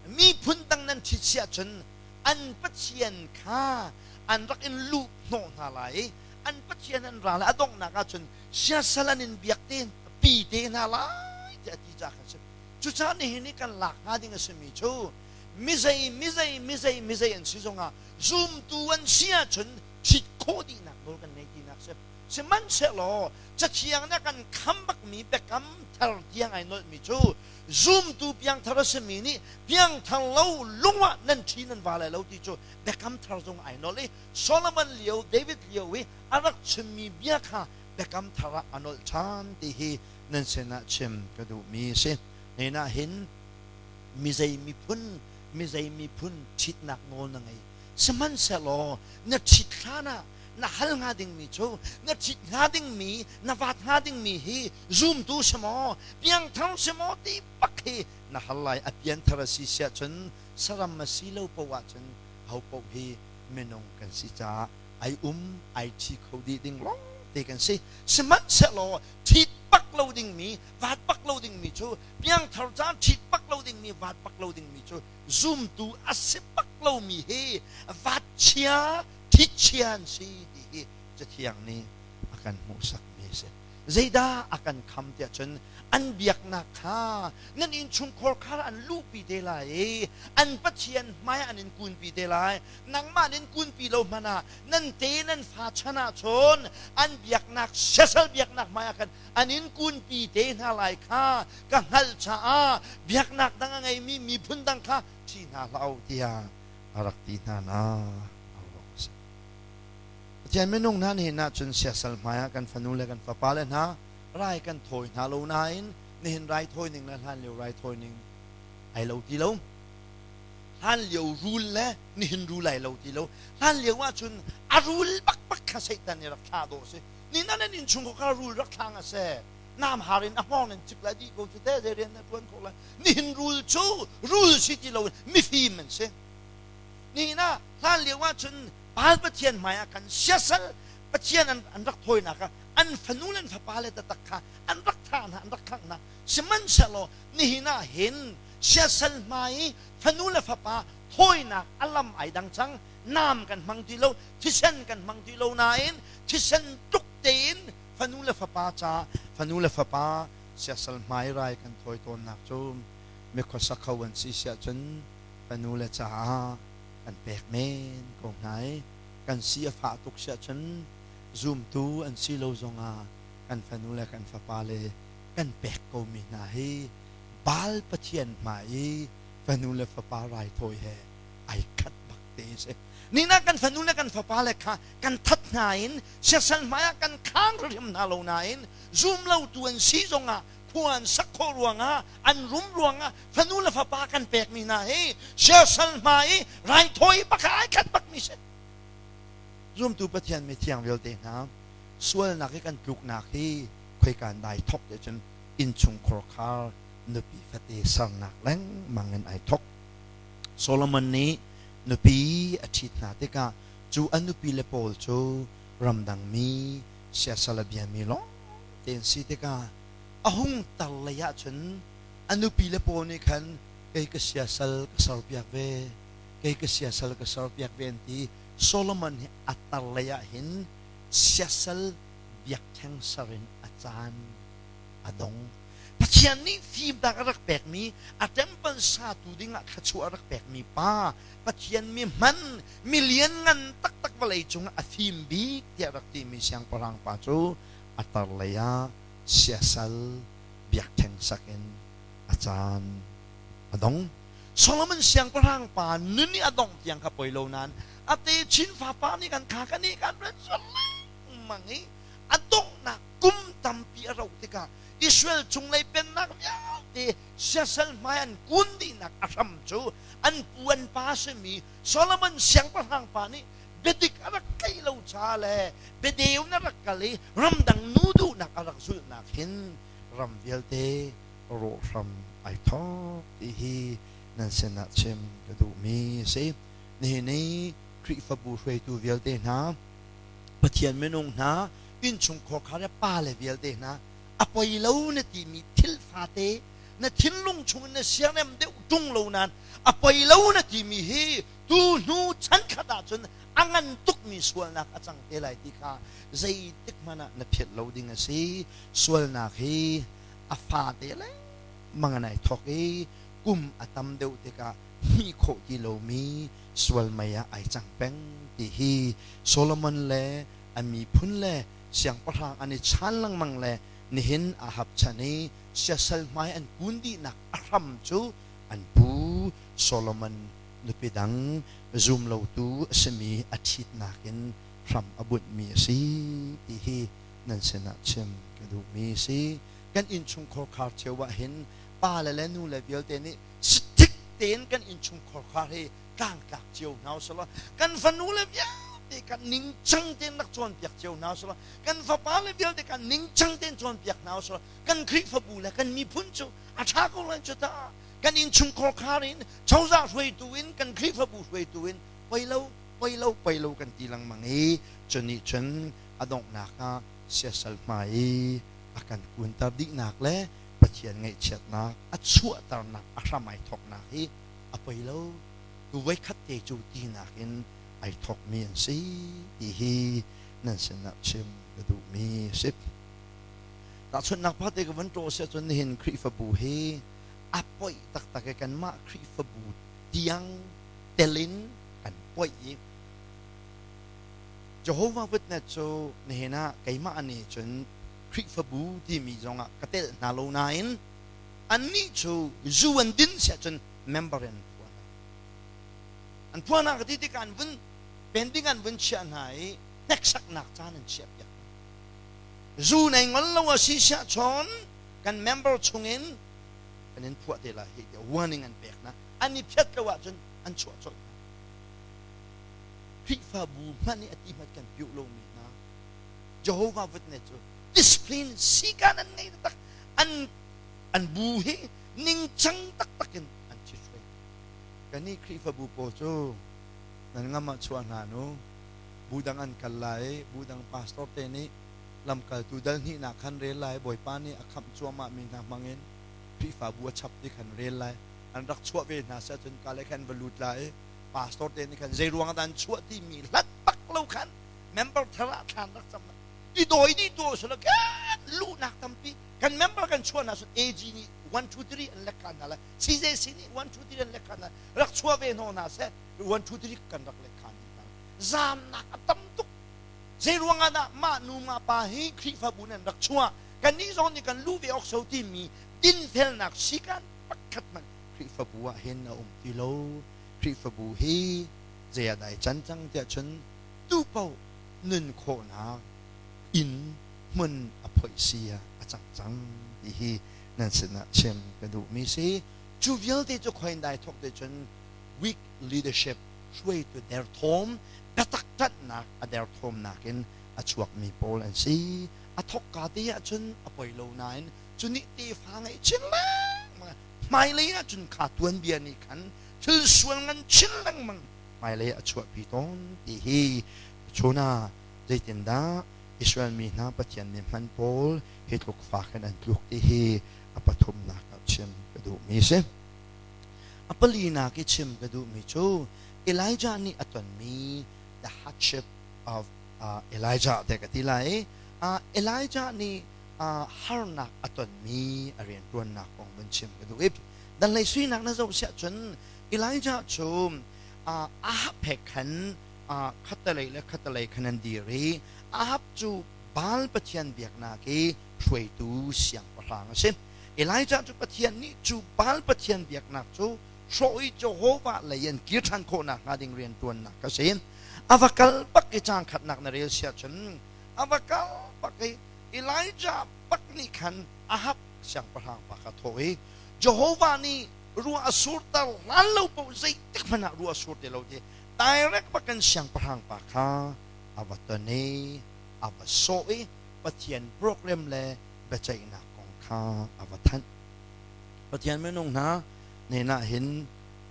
miphun dang nan ṭhit si ahcun an pathian kha an rak in luh hnawh hna lai i an pathian an ra lai a donghnak ahcun siasal an in biak te pi te hna lai tiah a ti caah khan si. Cucaah nihin i kan lak hnga ding a simi cu mizei mizei mizei mizei an si zongah zumtu an si ahcun ṭhit khawh dihnak nawl kan ngei tinak si. Sihmanhsehlaw Cathiang nih a kan kham bakmi biakam thar tiang ai nolhmi cu zumtu piangthar a simi nih piangthar lo lung ah nan ṭhi nan va lai lo ti cu biakam thar zong ai nolh i Solomon lio David lio i a rak chimmi bia kha biakam thar ah a nolh ṭhan ti hi nan sinah chim ka duhmi a si. Hnen ah hin mizei miphun mizei miphun ṭhitnak nawl na ngei. Sihmanhsehlaw na ṭhit hlan ah na hal hnga dingmi cu na ṭhit hnga dingmi na vat hnga dingmi hi zumtu si maw piangthar si maw ti bak hi na hal lai. A pianthar a si siah cun saram a si lo paoh ahcun ho paoh hi minung kan si caah ai um ai ṭhi kho dih ding lawng te kan si. Sihmanhsehlaw ṭhit bak lo dingmi vat bak lo dingmi cu piangthar caan ṭhit bak lo dingmi vat bak lo dingmi cu zumtu a si bak lomi hi vat chia ṭhit chia an si ti hi Cathiang nih a kan hmuhsakmi a si. Zeidah a kan kham tiah cun an biaknak kha nan innchungkhar kha an luhpi te lai i an Pathian hmai an in kunpi te lai. Nangmah nin kunpi lo hmanh ah nan te nan fa chan ah cun an biaknak siasal biaknak hmai ah khan an in kunpi te hna lai kha ka hngalh caah biaknak dang a ngeimi miphun dang kha ṭhi hna hlah u tiah a rak ti hna na a ruang a si. Pathian minung hna nihin ah cun siasal hmaiah kan fanu le kan fapale hna rai kan thawi hna lo nain nihin raithawi ning le hlanlio raithawi ning ai lo ti lo. Hlanlio rul le nihin rul ai lo ti lo. Hlanlio ahcun a rul bakbak kha Satan nih rak thlah dawh a si. Ni nan an innchung kha rul rak thla nga seh. Nam har in a hngawng in cik lai dih ko cu te zei rian na ṭuan khawh lai. Nihin rul cu rul si ti lo in mifim an si. Nihin ah hlanlio ahcun Baal pathian hmaiah khan siasal pathian an rak thawinak ah an fanu le an fapale taktak kha an rak thah hna, an rak khangh hna. Sihmanhsehlaw nihin ah hin siasal hmai i fanu le fapa thawinak a lam ai dang cang. Nam kan hmang ti lo, thisen kan hmang ti lo nain thisen tuk tein fanu le fapa ca fanu le fapa siasal hmai rai kan thawi tawnnak cu mikhuasa kho an si siah cun fanu le caah kan pek men ko hna i kan si a fah tuk siah cun zumtu an si lo zongah kan fanu le kan fapa le kan pek komi hna hi Baal pathian hmai i fanu le fapa raithawi he ai khat bak te a si. Nina kan fanu le kan fapa le kha kan that hna in siasal hmaiah kan khang hrim hna lo nain zum lo tu an si zongah khua an sak khawh ruangah an rum ruangah fanu le fapa kan pekmi hna hi siasal hma i raithawi bak ai khat bakmi si. Zumtu Pathian mi thiang vialte hna sualnak i kan tluknak hi khoikan dai thok te cun innchungkhar khar nupi fate sernak lengmang in ai thok. Solomon nih nupi a ṭhit hna tikah cu a nupi le pawl cu ramdang mi siasal a biami lawng te an si tikah a hung tar lei ahcun a nupi le pawl nih khan kei ka siasal ka serpiak ve kei ka siasal ka serpiak ve an ti. Solomon hi a tar lei ah hin siasal biakṭheng ser in a caan a dong. Pathian nih fimnak a rak pekmi, a temple satu dingah thluachuah a rak pekmi pa, Pathian mi hman, mi lianngan taktak vawlei cungah a fim bik tiah rak timi siangpahrang pa cu a tar lei ah siasal biakṭheng sak in a caan a dong. Solomon siangpahrang pa nun i a dongh tiang kha poi lo nain a techin fapa nih kan kha kan i kan ren lengmang i a donghnak kum tam. tampi a rauh tikah Israel cunglei pennak vialte siasal hmai an kun dihnak a hram cu an pu an pa simi Solomon siangpahrang pa nih biadik a rak tlaih lo ca le biadeu na rak kal i ramdang nu duhnak a rak zulhnak hin ram vialte rawhram ai thawk ti hi nan sinah chim ka duhmi a si. Nihin i Khrihfabu hruaitu vialte hna, Pathian minung hna, innchungkhar khar le pale vialte hna, a poi lo na timi thil fate na thinlung chungin na siarem deuh ṭung lo nain a poi lo na timi hi tu hnu chan khat ahcun a ngan tukmi sualnak a cang te lai ti kha zeitik hmanh ah na philh lo ding a si. Sualnak hi a fate lengmang in ai thawk i kum a tam deuh tikah hmih khawh ti lomi sual mei ah ai cang peng ti hi Solomon le a miphun le siangpahrang an i chan lengmang le nihin Ahab chan i siasal hmai an kun dihnak a hram cu an pu Solomon nupi dang zumlotu a simi a ṭhitnak in hram a bunhmi a si ti hi nan sinah chim ka duhmi a si. Kan innchungkhar khar cio ah hin pale le nule vialte nih strict tein kan innchungkhar khar hi tlangtlak cio hna usih law kan fanule vialte kan ningcang tein rak cawnpiak cio hna usih law kan fapale vialte kan ningcang tein cawnpiak hna usih law kan Khrihfabu le kan miphun cu a ṭha ko lai cu ta. Kan innchungkhar khar in cozah hruaitu in kan Khrihfabu hruaitu in poi lo poi lo poi lo kan ti lengmang i cu nih cun a donghnak ah siasal hmai i a kan kunter dihnak le Pathian ngaihchiatnak a chuahternak a hram ai thawknak hi a poi lo tu voikhat te cu tinak in ai thawkmi an si ti hi nan sinah chim ka duhmi a si. Tahchunhnak pakhat te ka van ṭaw si ahcun nihin Khrihfabu hi a poih taktak i kanmah Khrihfabu tiang tel in kan poih i Jehovah Witness cu nihin ah keimah nih cun Khrihfabu timi zongah ka telh hna lo nain annih cu zu an din siah cun member in an phuah hna. An phuah hna ka ti tikah an vun pending an vun chiah hna i hneksaknak caan an chiah piak hna. Zu nei ngol lo a si siah cun kan member chungin kan in phuah te lai hi tiah warning an pek hna. An i phiat lo ahcun an chuah colh hna. Khrihfabu hmanh nih a ti hmanh kan piuh lomi hna Jehovah Witness cu discipline sikan an ngei taktak an an bu hi ningcang taktak in an ṭhithruai. Kannih Khrihfabu pawl cu nan ngam ah chuah hna nu bu dang an kal lai i bu dang pastor te nih lamkaltu dal hnihnak khan rel lai Bawipa nih a khamh cuahmah mi hna hmangin Khrihfabu a chap ti khan rel lai an rak chuah ve hna seh cun ka le khan va lut lai i pastor te nih khan zei ruang dah an chuah timi hlat bak lo khan member thar ah thlan rak cam i dawi dih tu usila kan luhnak tampi kan member kan chuah hna sun AG nih 1 2 3 an lek khan hna lai CJC nih 1 2 3 an lek khan hna rak chuah ve hno hna seh 1 2 3 kan rak lek khan hna zamnak a tam tuk zei ruang ah dah mah nu mah pa hi Khrihfabu nan rak chuah kannih zong nih kan luh ve awk so timi dinfelnak sikan pakhat hmanh Khrihfabu ah hin a um ti lo. Khrihfabu hi zei ah dah ai can cang tiah cun tupaoh nun khawhnak inn hmun a phoih si ah a cang cang ti hi nan sinah chim ka duhmi si. Cu vialte cu khoin dai thawk te cun weak leadership hruaitu derthawm biatak ṭanhnak a derthawmnak in a chuakmi pawl an si. A thawkka te ahcun a poi lo nain cu nih tefa ngeih chin lengmang hmailei ah cun kha tuanbia nih khan thil sual ngan chin lengmang hmailei a chuahpi tawn ti hi chun ah zeitindah Israel mi hna Pathian nih hman pawl hi tluk fak in an tluk ti hi a pathumnak ah chim ka duhmi a si. A palinak i chim ka duhmi cu Elijah nih a tonmi the hardship of Elijah te ka ti lai. Elijah nih harnak a tonmi a rianṭuannak kong vun chim ka duh i danlei suinak na zoh siah cun Elijah cu Ahab he khan khattelei le khattelei khan an dir i Ahab cu Baal pathian biaknak i hruaitu siangpahrang a si. Elijah cu Pathian nih cu Baal pathian biaknak cu hrawh i Jehovah lei an kir ṭhan khawhnak hnga ding rianṭuannak a si. A va kal bak i caang khatnak na rel siah cun a va kal bak i Elijah bak nih khan Ahab siangpahrang pa kha thawh i Jehovah nih ruah a surter hlan lo paoh zeitik hmanh ah ruah a sur ti lo ti direct bakin siangpahrang pa kha a va ton i a va sawh i Pathian program le biaceihnak kong kha a va thanh. Pathian minung hna nen ah hin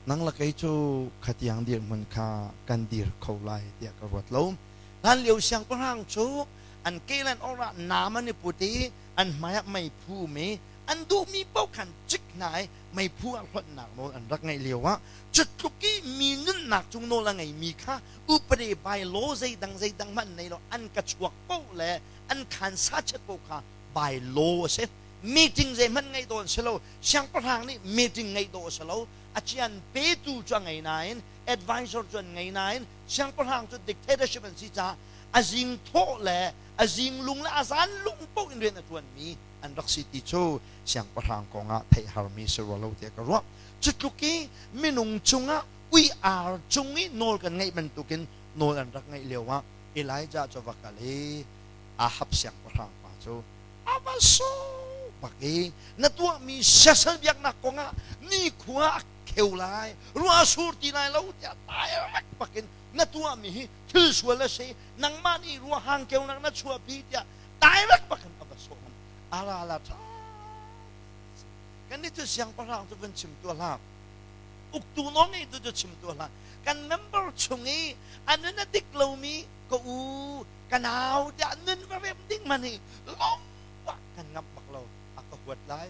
nang le kei cu khatiang dirhmun kha kan dir kho lai tiah ka ruat lo. Hlan lio siangpahrang cu an ke le an or ah nam an i put i an hmai ah meiphu um i an duhmi paoh khan cik hna i meiphu ah hlonhnak nawl an rak ngeih lio ah cutluk i mi nunnak cung nawl a ngeimi kha upade by law zeidang zeidang hmanh nei lo an ka chuak paoh le an khan sachet paoh kha by law a si. Meeting zeihmanh ngeih dawh an si lo. Siangpahrang nih meeting ngeih dawh a si lo. A cian petu cu a ngei nain advisor cu an ngei nain siangpahrang cu dictatorship an si caah a zing thawh le a zinglung le a zanlung paoh in rian a ṭuanmi an rak si ti cu siangpahrang kongah theih harmi si rua lo tiah ka ruah. Cu tluk i minung cungah ui ar cung i nawl kan ngeih bantukin nawl an rak ngeih lio ah Elijah cu va kal i Ahab siangpahrang pa cu a va sawh bak i na tuahmi siasal biaknak kongah nikhua a kheu lai, ruah a sur ti lai lo tiah direct bakin na tuahmi hi thil sual a si, nangmah nih ruahang keunak na chuahpi tiah direct bakin a va sawh ngam. A ral a ṭha. Kan nih cu siangpahrang cu van chim tuah hlah. Uktu nawl ngeitu cu chim tuah hlah. Kan member chung i a nun a dik lomi ka u, ka nau tiah nun va rem ding man hi lawmah kan ngamh bak lo. A ka huat lai.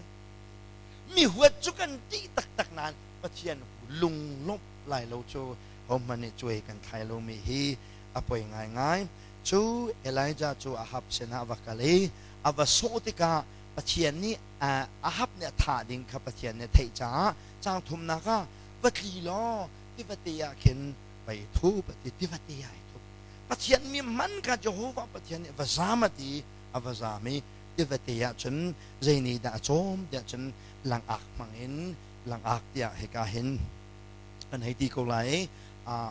Mi huat cu kan ṭih taktak nain Pathian lunglawmh lai lo cu hohmanh nih cuai kan thlai lomi hi a poi ngaingai. Cu Elijah cu Ahab sinah a va kal i a va sawh tikah Pathian nih Ahab nih a thah ding kha Pathian nih a theih caah caang thumnak ah va tli law tivate ah khin va i thup a ti. Tivate ah i thup. Pathian mi hman kha Jehovah Pathian nih va zam a ti. A va zam i tivate ah cun zei nih dah a cawm tiah cun langak hmang in langak tiah hika hin kan hei ti ko lai.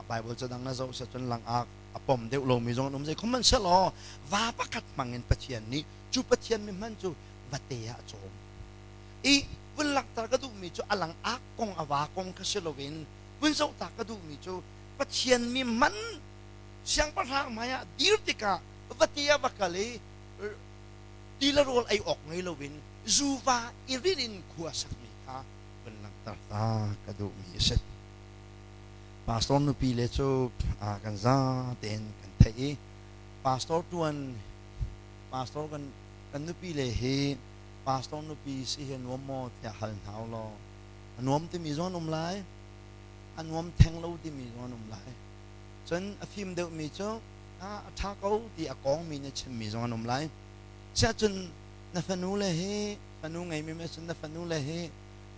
Bible cadang na zoh cun langak a pom deuh lomi zong an um. Zei khom hmanhsehlaw va pakhat hmang in Pathian nih cu Pathian mi hman cu vate ah a cawm. I vun langhter ka duhmi cu a langak kong a va kong kha si loin vun zoh ta ka duhmi cu Pathian mi hman siangpahrang hmai ah dir tikah vate ah va kal i ti le rawl ei awk ngei loin zuva i rin in khua sakmi kha vun langhter ta ka duhmi a si. Pastor nupi le cu kan za tein kan theih i pastor tuan pastor kan kan nupi le hi pastor nupi si hi nuam maw tiah hal hna u law a nuam timi zong an um lai, a nuam theng lo timi zong an um lai. Cun a fim deuhmi cu a ṭha ko ti a kawngmi nih chimmi zong an um lai. Siahcun na fanu le hi fanu ngeimi mi cun na fanu le hi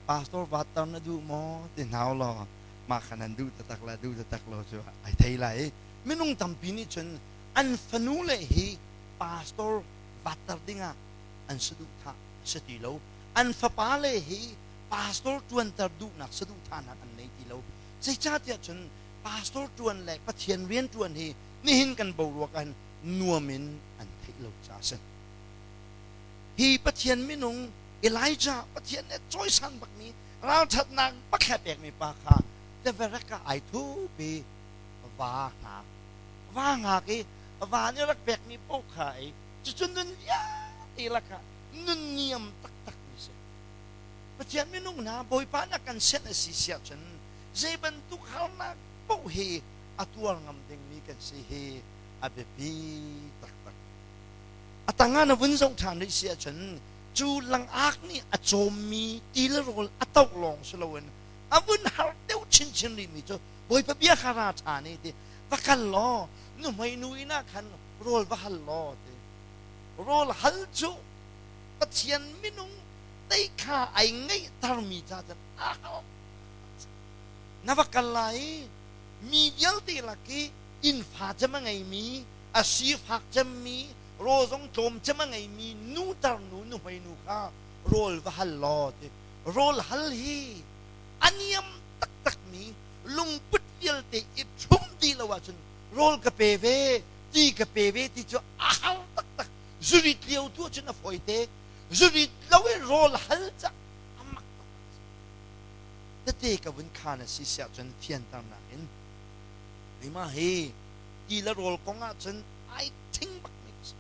pastor vatter na duh maw ti hna u law mah kha nan duh taktak le duh taktak lo cu ai thei lai i minung tampi nih cun an fanu le hi pastor vatter dingah an saduhthah a si ti lo. An fapa le hi pastor ṭuanter duhnak saduhthahnak an nei ti lo. Zeicahtiah cun pastor ṭuan le Pathian rian ṭuan hi nihin kan boruak ah hin nuam in an theih lo caah a si. Hi Pathian minung Elijah Pathian nih cawisan bakmi ralṭhatnak bak he pekmi pa kha teverek ah ai thup i va hngak va hngak i va nih rak pekmi paoh kha ei cucu nun vialte lakah nun niam taktakmi si. Pathian minung hna Bawipa nih a kan senh a si siah cun zei bantuk harnak paoh hi a tuar ngam dingmi kan si hi a biapi taktak. A tangah na vun zoh ṭhan rih si ahcun cu langak nih a cawmmi ti le rawl a toh lawng si loin a vun har deuh chinchin rihmi cu Bawipa bia kha ra ṭhan i ti va kal law nuhmei nu inn ah khan rawl va hal law ti rawl hal cu Pathian minung tei kha ai ngeihtermi ca cun a hal na va kal lai i mi vialte lak i innfa cem a ngeimi a sifak cemmi rawl zong tlawm cem a ngeimi nu tarnu nuhmei nu kha rawl va hal law ti rawl hal hi a niam taktakmi lungput vialte i ṭhum ti lo ahcun rawl ka pe ve ti ka pe ve ti cu a har taktak. Zurit lio tu cun a fawi te. Zurit lo i rawl hal cah a mak tuk. Tete ka vun khan a si siah cun fianternak in keimah hi ti le rawl kong ah cun ai thing bak mi ka si.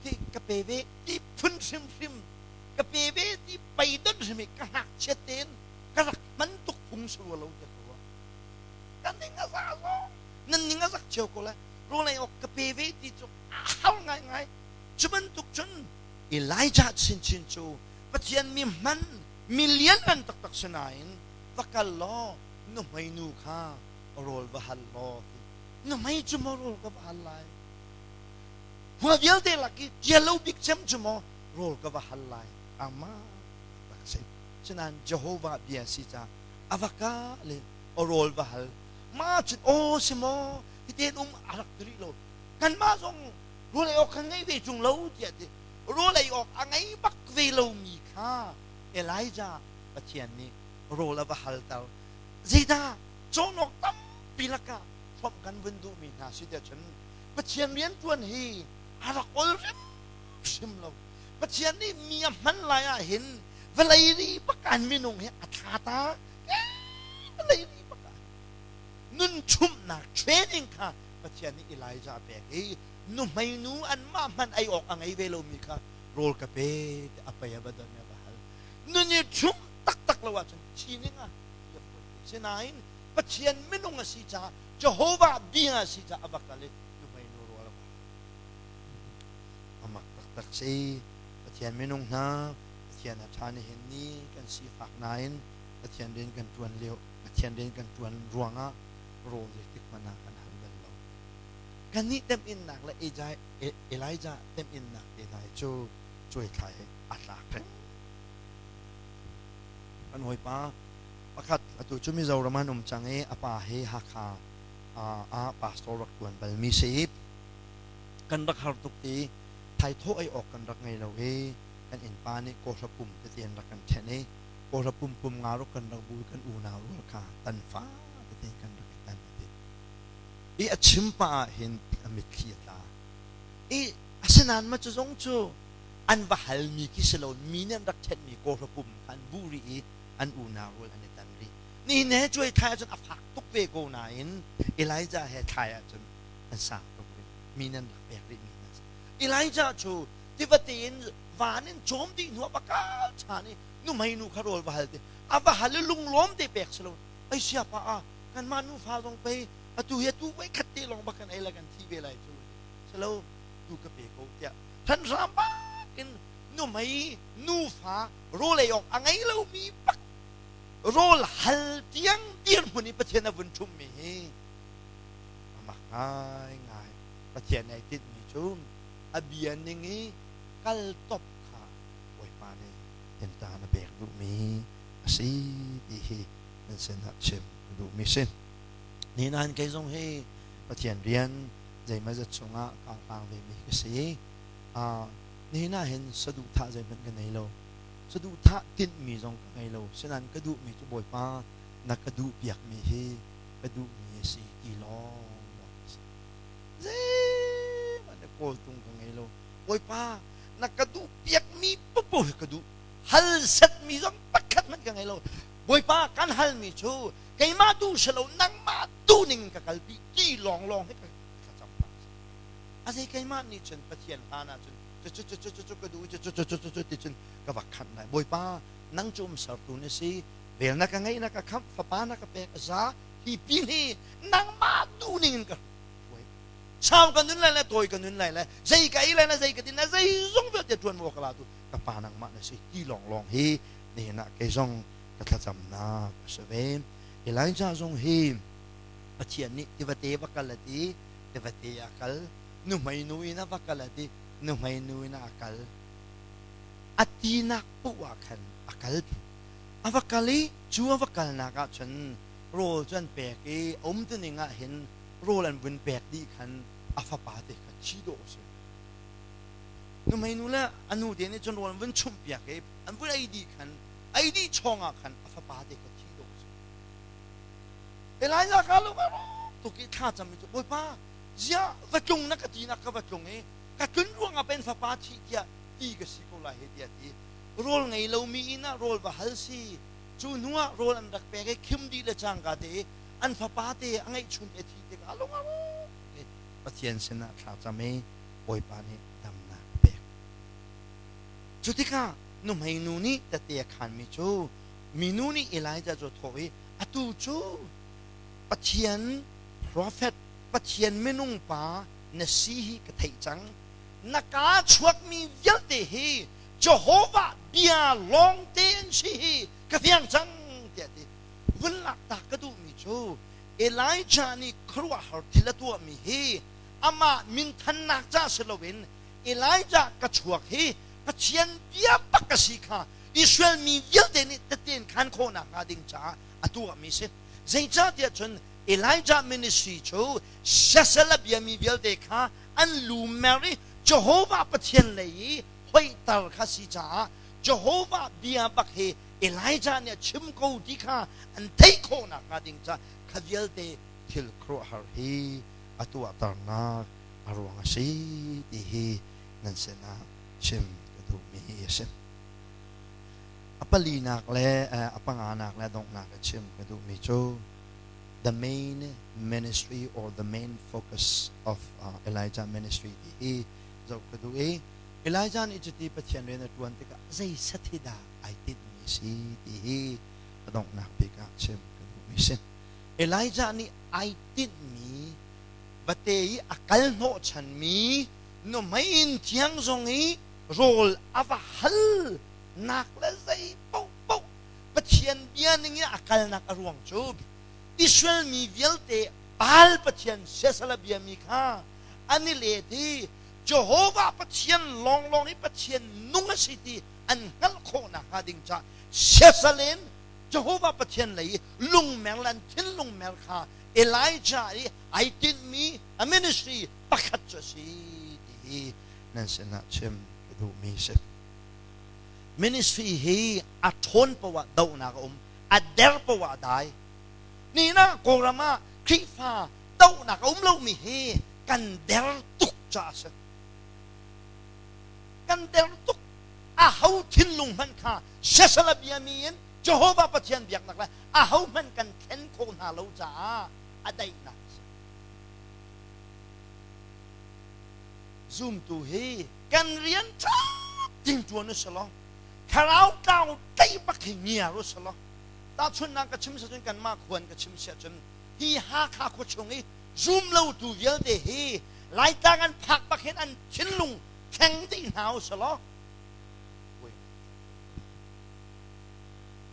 Ti ka pe ve ti phun hrimhrim ka pe ve ti pei don hrim i ka ngakchiat tein ka rak hman tuk phung si rua lo tiah ka ruah. Ka ning a za zong nan ning a zak cio ko lai. Rawl ei awk ka pe ve ti cu a har ngaingai. Cu bantuk cun Elijah chinchin cu Pathian mi hman mi lianngan taktak si nain va kal law nuhmei nu kha rawl va hal law ti. Nuhmei cu maw rawl ka va hal lai? Khua vialte lak i ṭial lo bik cem cu maw rawl ka va hal lai? Amah tak si. Sinain Jehovah bia si caah a va ka le rawl va hal. Mah cun aw si maw hiten um a rak ti rih lo. Kanmah zong rawl ei awk kan ngei ve ṭung lo tiah ti. Rawl ei awk a ngei bak ve lomi kha Elijah Pathian nih rawl a va halter. Zeidah cawn awk tampi lakah hrawmh kan vun duhmi hna si tiah cun Pathian rianṭuan hi a rak ol hrimhrim lo. Pathian nih mi a hman lai ah hin vawlei ri bak an minung hi a thla ta vawlei ri bak ah nun chumhnak training kha Pathian nih Elijah a pek i nuhmei nu anmah hmanh ei awk a ngei ve lomi kha rawl ka pe tiah a pei a va don i a va hal. Nun i chumh taktak lo ahcun thi ning ah ti a fawi te. Sinain Pathian minung a si caah Jehovah bia a si caah a va kal i nuhmei nu rawl a va hal. A mak taktak si. Pathian minung hna, Pathian a ṭha nihin ni kan sifak nain Pathian rian kan ṭuan lio, Pathian rian kan ṭuan ruangah rawl zeitik hmanh ah kan hal bal lo. Kannih temhinnak le Elijah temhinnak te hna hi cu cuaithlai a tlak reng. Kan hawipa pakhat atu cu Mizoram an um cang i a pa hi Hakha ah pastor rak ṭuan balmi si i kan rak har tuk i thaithawh ei awk kan rak ngei lo i kan innpa nih kawhra pum tete an rak kan ṭhen i kawhra pum pum nga ruk kan rak bu i kan unau rual kha tan fa tete kan rak i tan a ti. I a chim pah ah hin a mitthli a tla. I asinain mah cu zong cu an va halmi khi si lo mi nih an rak ṭhenmi kawhra pum kha an buh rih i an unau rual an i tan rih. Nihin he cuai thlai ahcun a fak tuk ve ko nain Elijah he thlai ahcun an sang tuk rih. Mi nih an rak pek rihmi hna a si. Elijah cu tivate in van in cawm dih hnu ah va kal ṭhan i nuhmei nu kha rawl va hal ti. A va hal i lunglawm te pek si lo. Ai siapa ah kanmah nufa zong pei atu hi atu voi khat te lawng bak kan ei le kan thi ve lai cu. Si lo tu ka pe ko tiah thanhram bak in nuhmei nufa rawl ei awk a ngei lomi bak rawl hal tiang dirhmun i Pathian a vun ṭhummi hi a mak ngaingai. Pathian ai tinhmi cu a bia ning i kal top kha Bawipa nih tinṭan a pek duhmi a si ti hi nan sinah chim ka duhmi si. Nihin kei zong hi Pathian rian zeimawzat chungah kaa hlang vemi ka si. Nihin ah hin saduhthah zeihmanh ka nei lo. Saduhthah tinhmi zong ka ngei lo. Sinain ka duhmi cu Bawipa na ka duhpiakmi hi ka duhmi a si ti lawnglawng a si. Zeihmanh na kawltung ka ngei lo. Bawipa na ka duhpiakmi paohpaoh hi ka duh. Hal setmi zong pakhat hmanh ka ngei lo. Bawipa kan halmi cu keimah duh si lo nangmah duh ning in ka kalpi ti lawnglawng hi ka thlacam hna. A zei keimah nih cun Pathian hlan ah cun cu cu cu cu cu ka duh cu cu cu cu cu ti cun ka va khanh lai. Bawipa nang cu um sertu na si vel na ka ngeih na ka khamh fapa na ka pek a za hi pin hi nangmah duh ning in ka hruai. Sau ka nun lai le tawi ka nun lai le zei ka ei lai le zei ka din lai zei zong vialte ṭuan maw ka la tu ka pa nangmah na si ti lawnglawng hi nihin ah kei zong ka thlacamnak a si ve. Elijah zong hi Pathian nih tivate va kal a ti tivate a kal nuhmei nu in a va kal a ti nuhmei nu in a kal a tinak paoh ah khan a kal a va kal i cu a va kalnak ah cun rawl cu an pek i a um tuning ah hin rawl an vun pek dih khan a fapa te kha thi dawh a si nuhmei nu le a nu te nih cun rawl an vun chumh piak i an vun ei dih khan ei dih chawng ah khan a fapa te kha thi dawh a si Elijah ka lung a rawk tuk i thla cam mi cu Bawipa ziah va tlung na ka ti nak ka va tlung i. Ka tlun ruangah pen fapa thih tiah ti ka si ko lai he tiah ti. Rawl ngei lomi inn ah rawl va hal si. Cu hnu ah rawl an rak pek i khim dih le cangka te i an fapa te a ngeihchun te thi tikah a lung a rawk i Pathian sinah thla cam i Bawipa nih damnak a pek. Cu tikah nuhmei nu nih tete a khaanmi cu minu nih Elijah cu a thawh i atu cu Pathian profet Pathian minung pa na si hi ka theih cang. Na kaa chuakmi vialte hi Jehovah bia lawngte an si hi ka fiang cang tiah a ti. Vun lak ta ka duhmi cu Elijah nih khuaruahhar thil a tuahmi hi amah minthannak ca si loin Elijah ka chuak hi Pathian bia bak a si kha Israel mi vialte nih tehte in khan khawhnak hnga ding caah a tuahmi si. Zeicahtiah cun Elijah ministry cu siasal a biami vialte kha an lu mer i Jehovah Pathian lei i hoihter kha si caah Jehovah bia bak hi Elijah nih a chim ko ti kha an theih khawh nakhnga ding caah kha vialte thil khuaruahhar hi a tuahternak a ruang a si ti hi nan sinah chim ka duhmi a si. A palinak le a panganak le a donghnak i chim ka duhmi cu the main ministry or the main focus of Elijah ministry ti hi zoh ka duh i Elijah nih cuti Pathian rian a ṭuan tikah zei sathi dah ai tinhmi a si ti hi a donghnak bik ah chim ka duhmi a si. Elijah nih ai tinhmi vate i a kal hnawhchanmi nuhmei inn thiang zong i rawl a va hal nak le zei paohpaoh Pathian bia ning in a kalnak a ruang cu Israel mi vialte Baal Pathian siasal a biami kha an i let i Jehovah Pathian lawnglawng hi Pathian nung a si ti an hngalh khawh nakhnga ding caah siasal in Jehovah Pathian lei i lungmer le an thinlung mer kha Elijah i ai tinhmi a ministry pakhat cu a si ti hi nan sinah chim ka duhmi a si. Ministry hi a ṭhawn paoh ah dohnak a um, a der paoh ah a dai. Nihin ah Kawlram ah Khrihfa dohnak a um lomi hi kan der tuk caah a si. Kan der tuk. Aho thinlung hmanh kha siasal a biami in Jehovah Pathian biaknak le aho hmanh kan thlen khawh hna lo caah a daihnak a si. Zumtu hi kan rian ṭha ting ṭuan u selaw thlarau tlau tlaih bak hi ngiar u selaw tahchunhnak ka chim cun kanmah khuan ka chim siah cun hi Hakha khua chung i zum lotu vialte hi Laitlang an phak bak hin an thinlung thleng dih hna u selaw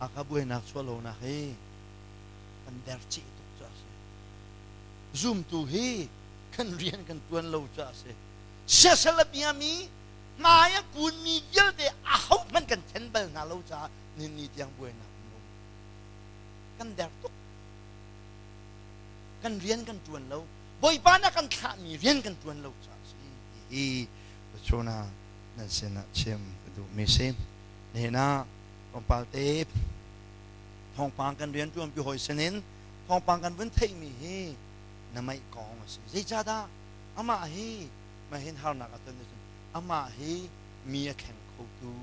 Hakha buainak chuah lonak hi kan der chih tuk cu a si. Zumtu hi kan rian kan tuan lo cu a si. Siasal a biami hmai a kunmi vialte aho hmanh kan then bal hna lo caah ninni tiang buainak um lo. Kan der tuk. Kan rian kan tuan lo. Bawipa na kan thlahmi rian kan tuan lo caah a si. Hi chuna nan sinah chim ka duhmi si. Nihin ah tlawmpal te thawngpang kan rianṭuanpi hawi sinin thawngpang kan vun theihmi hi na meih kong a si. Zeicahdah amah hi mahin harnak a ton ahcun amah hi mi a thleng khotu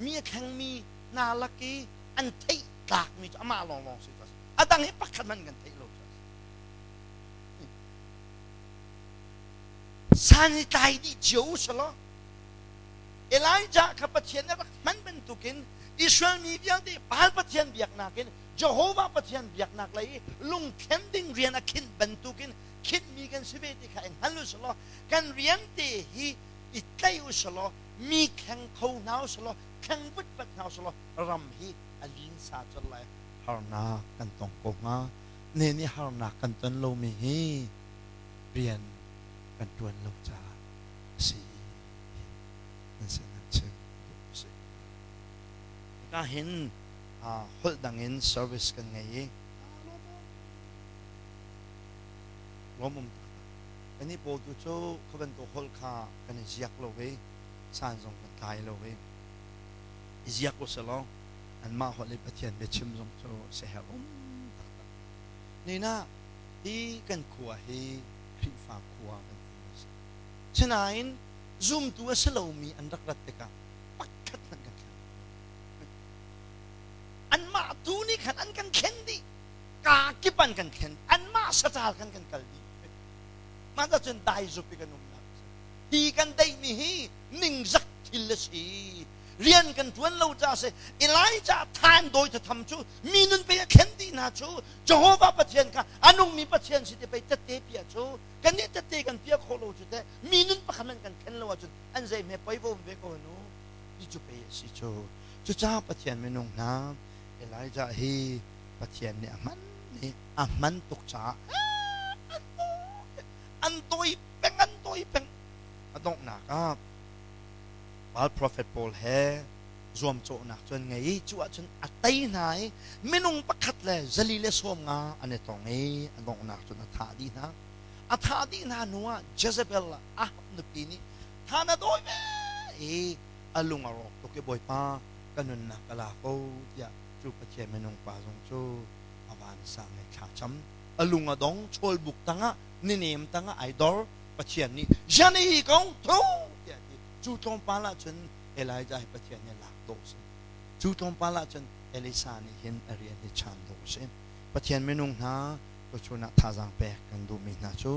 mi a thlengmi hna lak i an theih tlakmi cu amah lawnglawng si cu a si. A dang hi pakhat hmanh kan theih lo cu a si. San hi tlai dih cio u selaw Elijah kha Pathian nih a rak hman bantukin Israel mi vialte Baal Pathian biaknak in Jehovah Pathian biaknak lei i lungthlen ding rian a khinh bantukin khinhmi kan si ve ti kha i hngal u selaw kan rian te hi i tlai u selaw mi thleng kho hna u selaw thleng vutvat hna u selaw ram hi a linsa colh lai. Harnak kan tong ko hnga. Ne nih harnak kan ton lomi hi rian kan ṭuan lo caah a si. Nan sinah chim duh a si. Hika hin holh dang in service kan ngei i lawmawm taktak. Kannih pawl tu cu kha bantuk holh kha kan i ziak lo i san zong kan tlai lo i i ziak u selaw anmah holh i Pathian biachim zong cu siaherh um taktak. Nina hi kan khua hi Khrihfa khua kan ti a si. Sinain zumtu a si lomi an rak rat tikah pakhat hmanh kan thleng. Anmah tu nih khan an kan thlen dih. Kaa kip an kan thlen. Anmah sacal khan kan kal dih. Mah cun dai zup i kan umnak a si. Hi kan deihmi hi ningzak thil a si. Rian kan ṭuan lo caah a si. Elijah than dawi thatham cu mi nun pei a thlen dih hna cu Jehovah Pathian kha a nungmi Pathian si ti pei tette piah cu kannih tette kan piah khawh lo cu teh mi nun pakhat hmanh kan thlen lo ahcun an zei hme poi va um ve ko nu ti cu pei a si cu. Cucaah Pathian minung hna Elijah hi Pathian nih a hman i a hman tuk caah an dawi peng an dawi peng a donghnak ah Baal prophet pawl he zuamcawhnak cu an ngei i cu ahcun a tei hna i minung pakhat le 450 an i tong i a donghnak cun a thah dih hna. A thah dih hna hnu ah Jezebel Ahab nupi nih tha na dawi ve i a lung a rawk tuk i Bawipa ka nunnak ka la ko tiah cu Pathian minung pa zong cu a vansang i thla cam. A lung a dong chawlbuk tangah ninem tangah ai dor. Pathian nih Jan hi kong tho tiah ti. Cu tlawmpal ah cun Elijah hi Pathian nih lak dawh a si. Cu tlawmpal ah cun Elisa nih hin a rian hi chan dawh a si. Pathian minung hna tuchun ah thazaang pek kan duhmi hna cu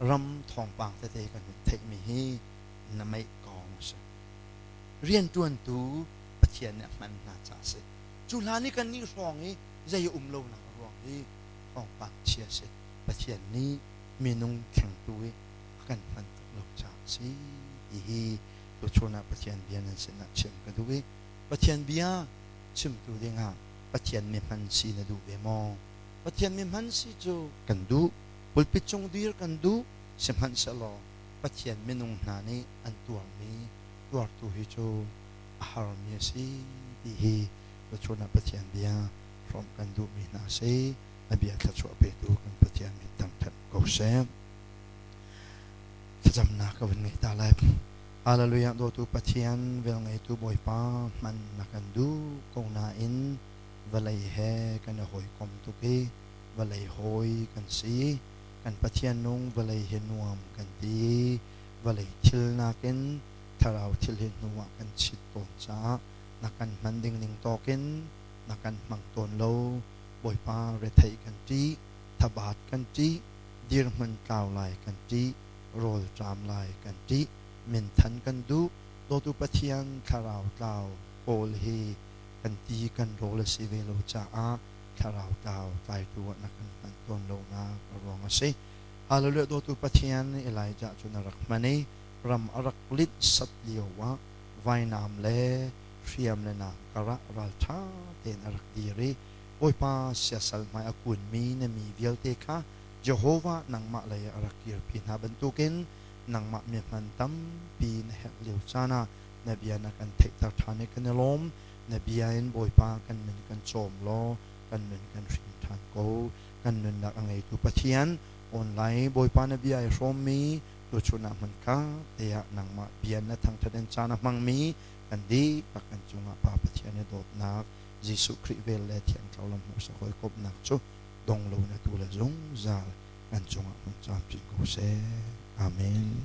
ram thawngpang tete kan hun theihmi hi na meih kong a si. Rianṭuantu Pathian nih a hman hna caah a si. Cu hlan i kannih hrawng i zei a um lonak a ruang hi thawngpang chia a si. Pathian nih minung thlengtu i a kan hman tuk lo caah a si ti hi tuchun ah Pathian bia nan sinah chim ka duh i Pathian bia chimtu dingah Pathian mi hman si na duh ve maw? Pathian mi hman si cu kan duh, pulpit cung dir kan duh, sihmanhsehlaw Pathian minung hna nih an tuarmi tuartu hi cu a harmi a si ti hi tuchun ah Pathian bia hrawmh kan duhmi hna a si. A bia thluachuah petu kan Pathian min thangṭhat ko seh. Thlacamnak ka vun ngei ta lai. Hallelujah dawtu Pathian velngeitu Bawipa hman na kan duh ko nain vawlei he kan i hawikom tuk i vawlei hawi kan si. Kan Pathian nung vawlei hi nuam kan ti. Vawlei thil nakin thlarau thil hi hnu ah kan chit tawn caah na kan hman ding ning tawkin na kan hmang tawn lo. Bawipa retheih kan ṭih, thabat kan ṭih, dirhmun tlau lai kan ṭih, rawlṭam lai kan ṭih, minthan kan duh, dawtu Pathian thlarau tlau pawl hi kan ti kan rawl a si ve lo caah thlarau tlau tlaitu ah na kan hman tawn lonak a ruang a si. Hallelujah dawtu Pathian Elijah cu na rak hman i ram a rak linh sat lio ah vainam le hriam le naam karah ralṭha tein a rak dir i Bawipa siasal hmai a kunmi na mi vialte kha Jehovah nangmah lei ah a rak kirpi hna bantukin nangmah mi hman tampi na herh lio caan ah na bia na kan theihter ṭhan i kan i lawm. Na bia in Bawipa kan nun kan cawm law kan nun kan hrim ṭhan ko. Kan nunnak a ngeitu Pathian, online Bawipa na bia ai hrawmmi tuchun ah hmunkha te ah nangmah bia na thangṭhat in caan a hmangmi kan dihlak kan cungah Pa Pathian i dawtnak Jesuh Khrih vel le Thiang Thlarau lam hmuhsak hawikomhnak cu dong lo na tu le zungzal kan cungah hmun camcin ko seh. Amen.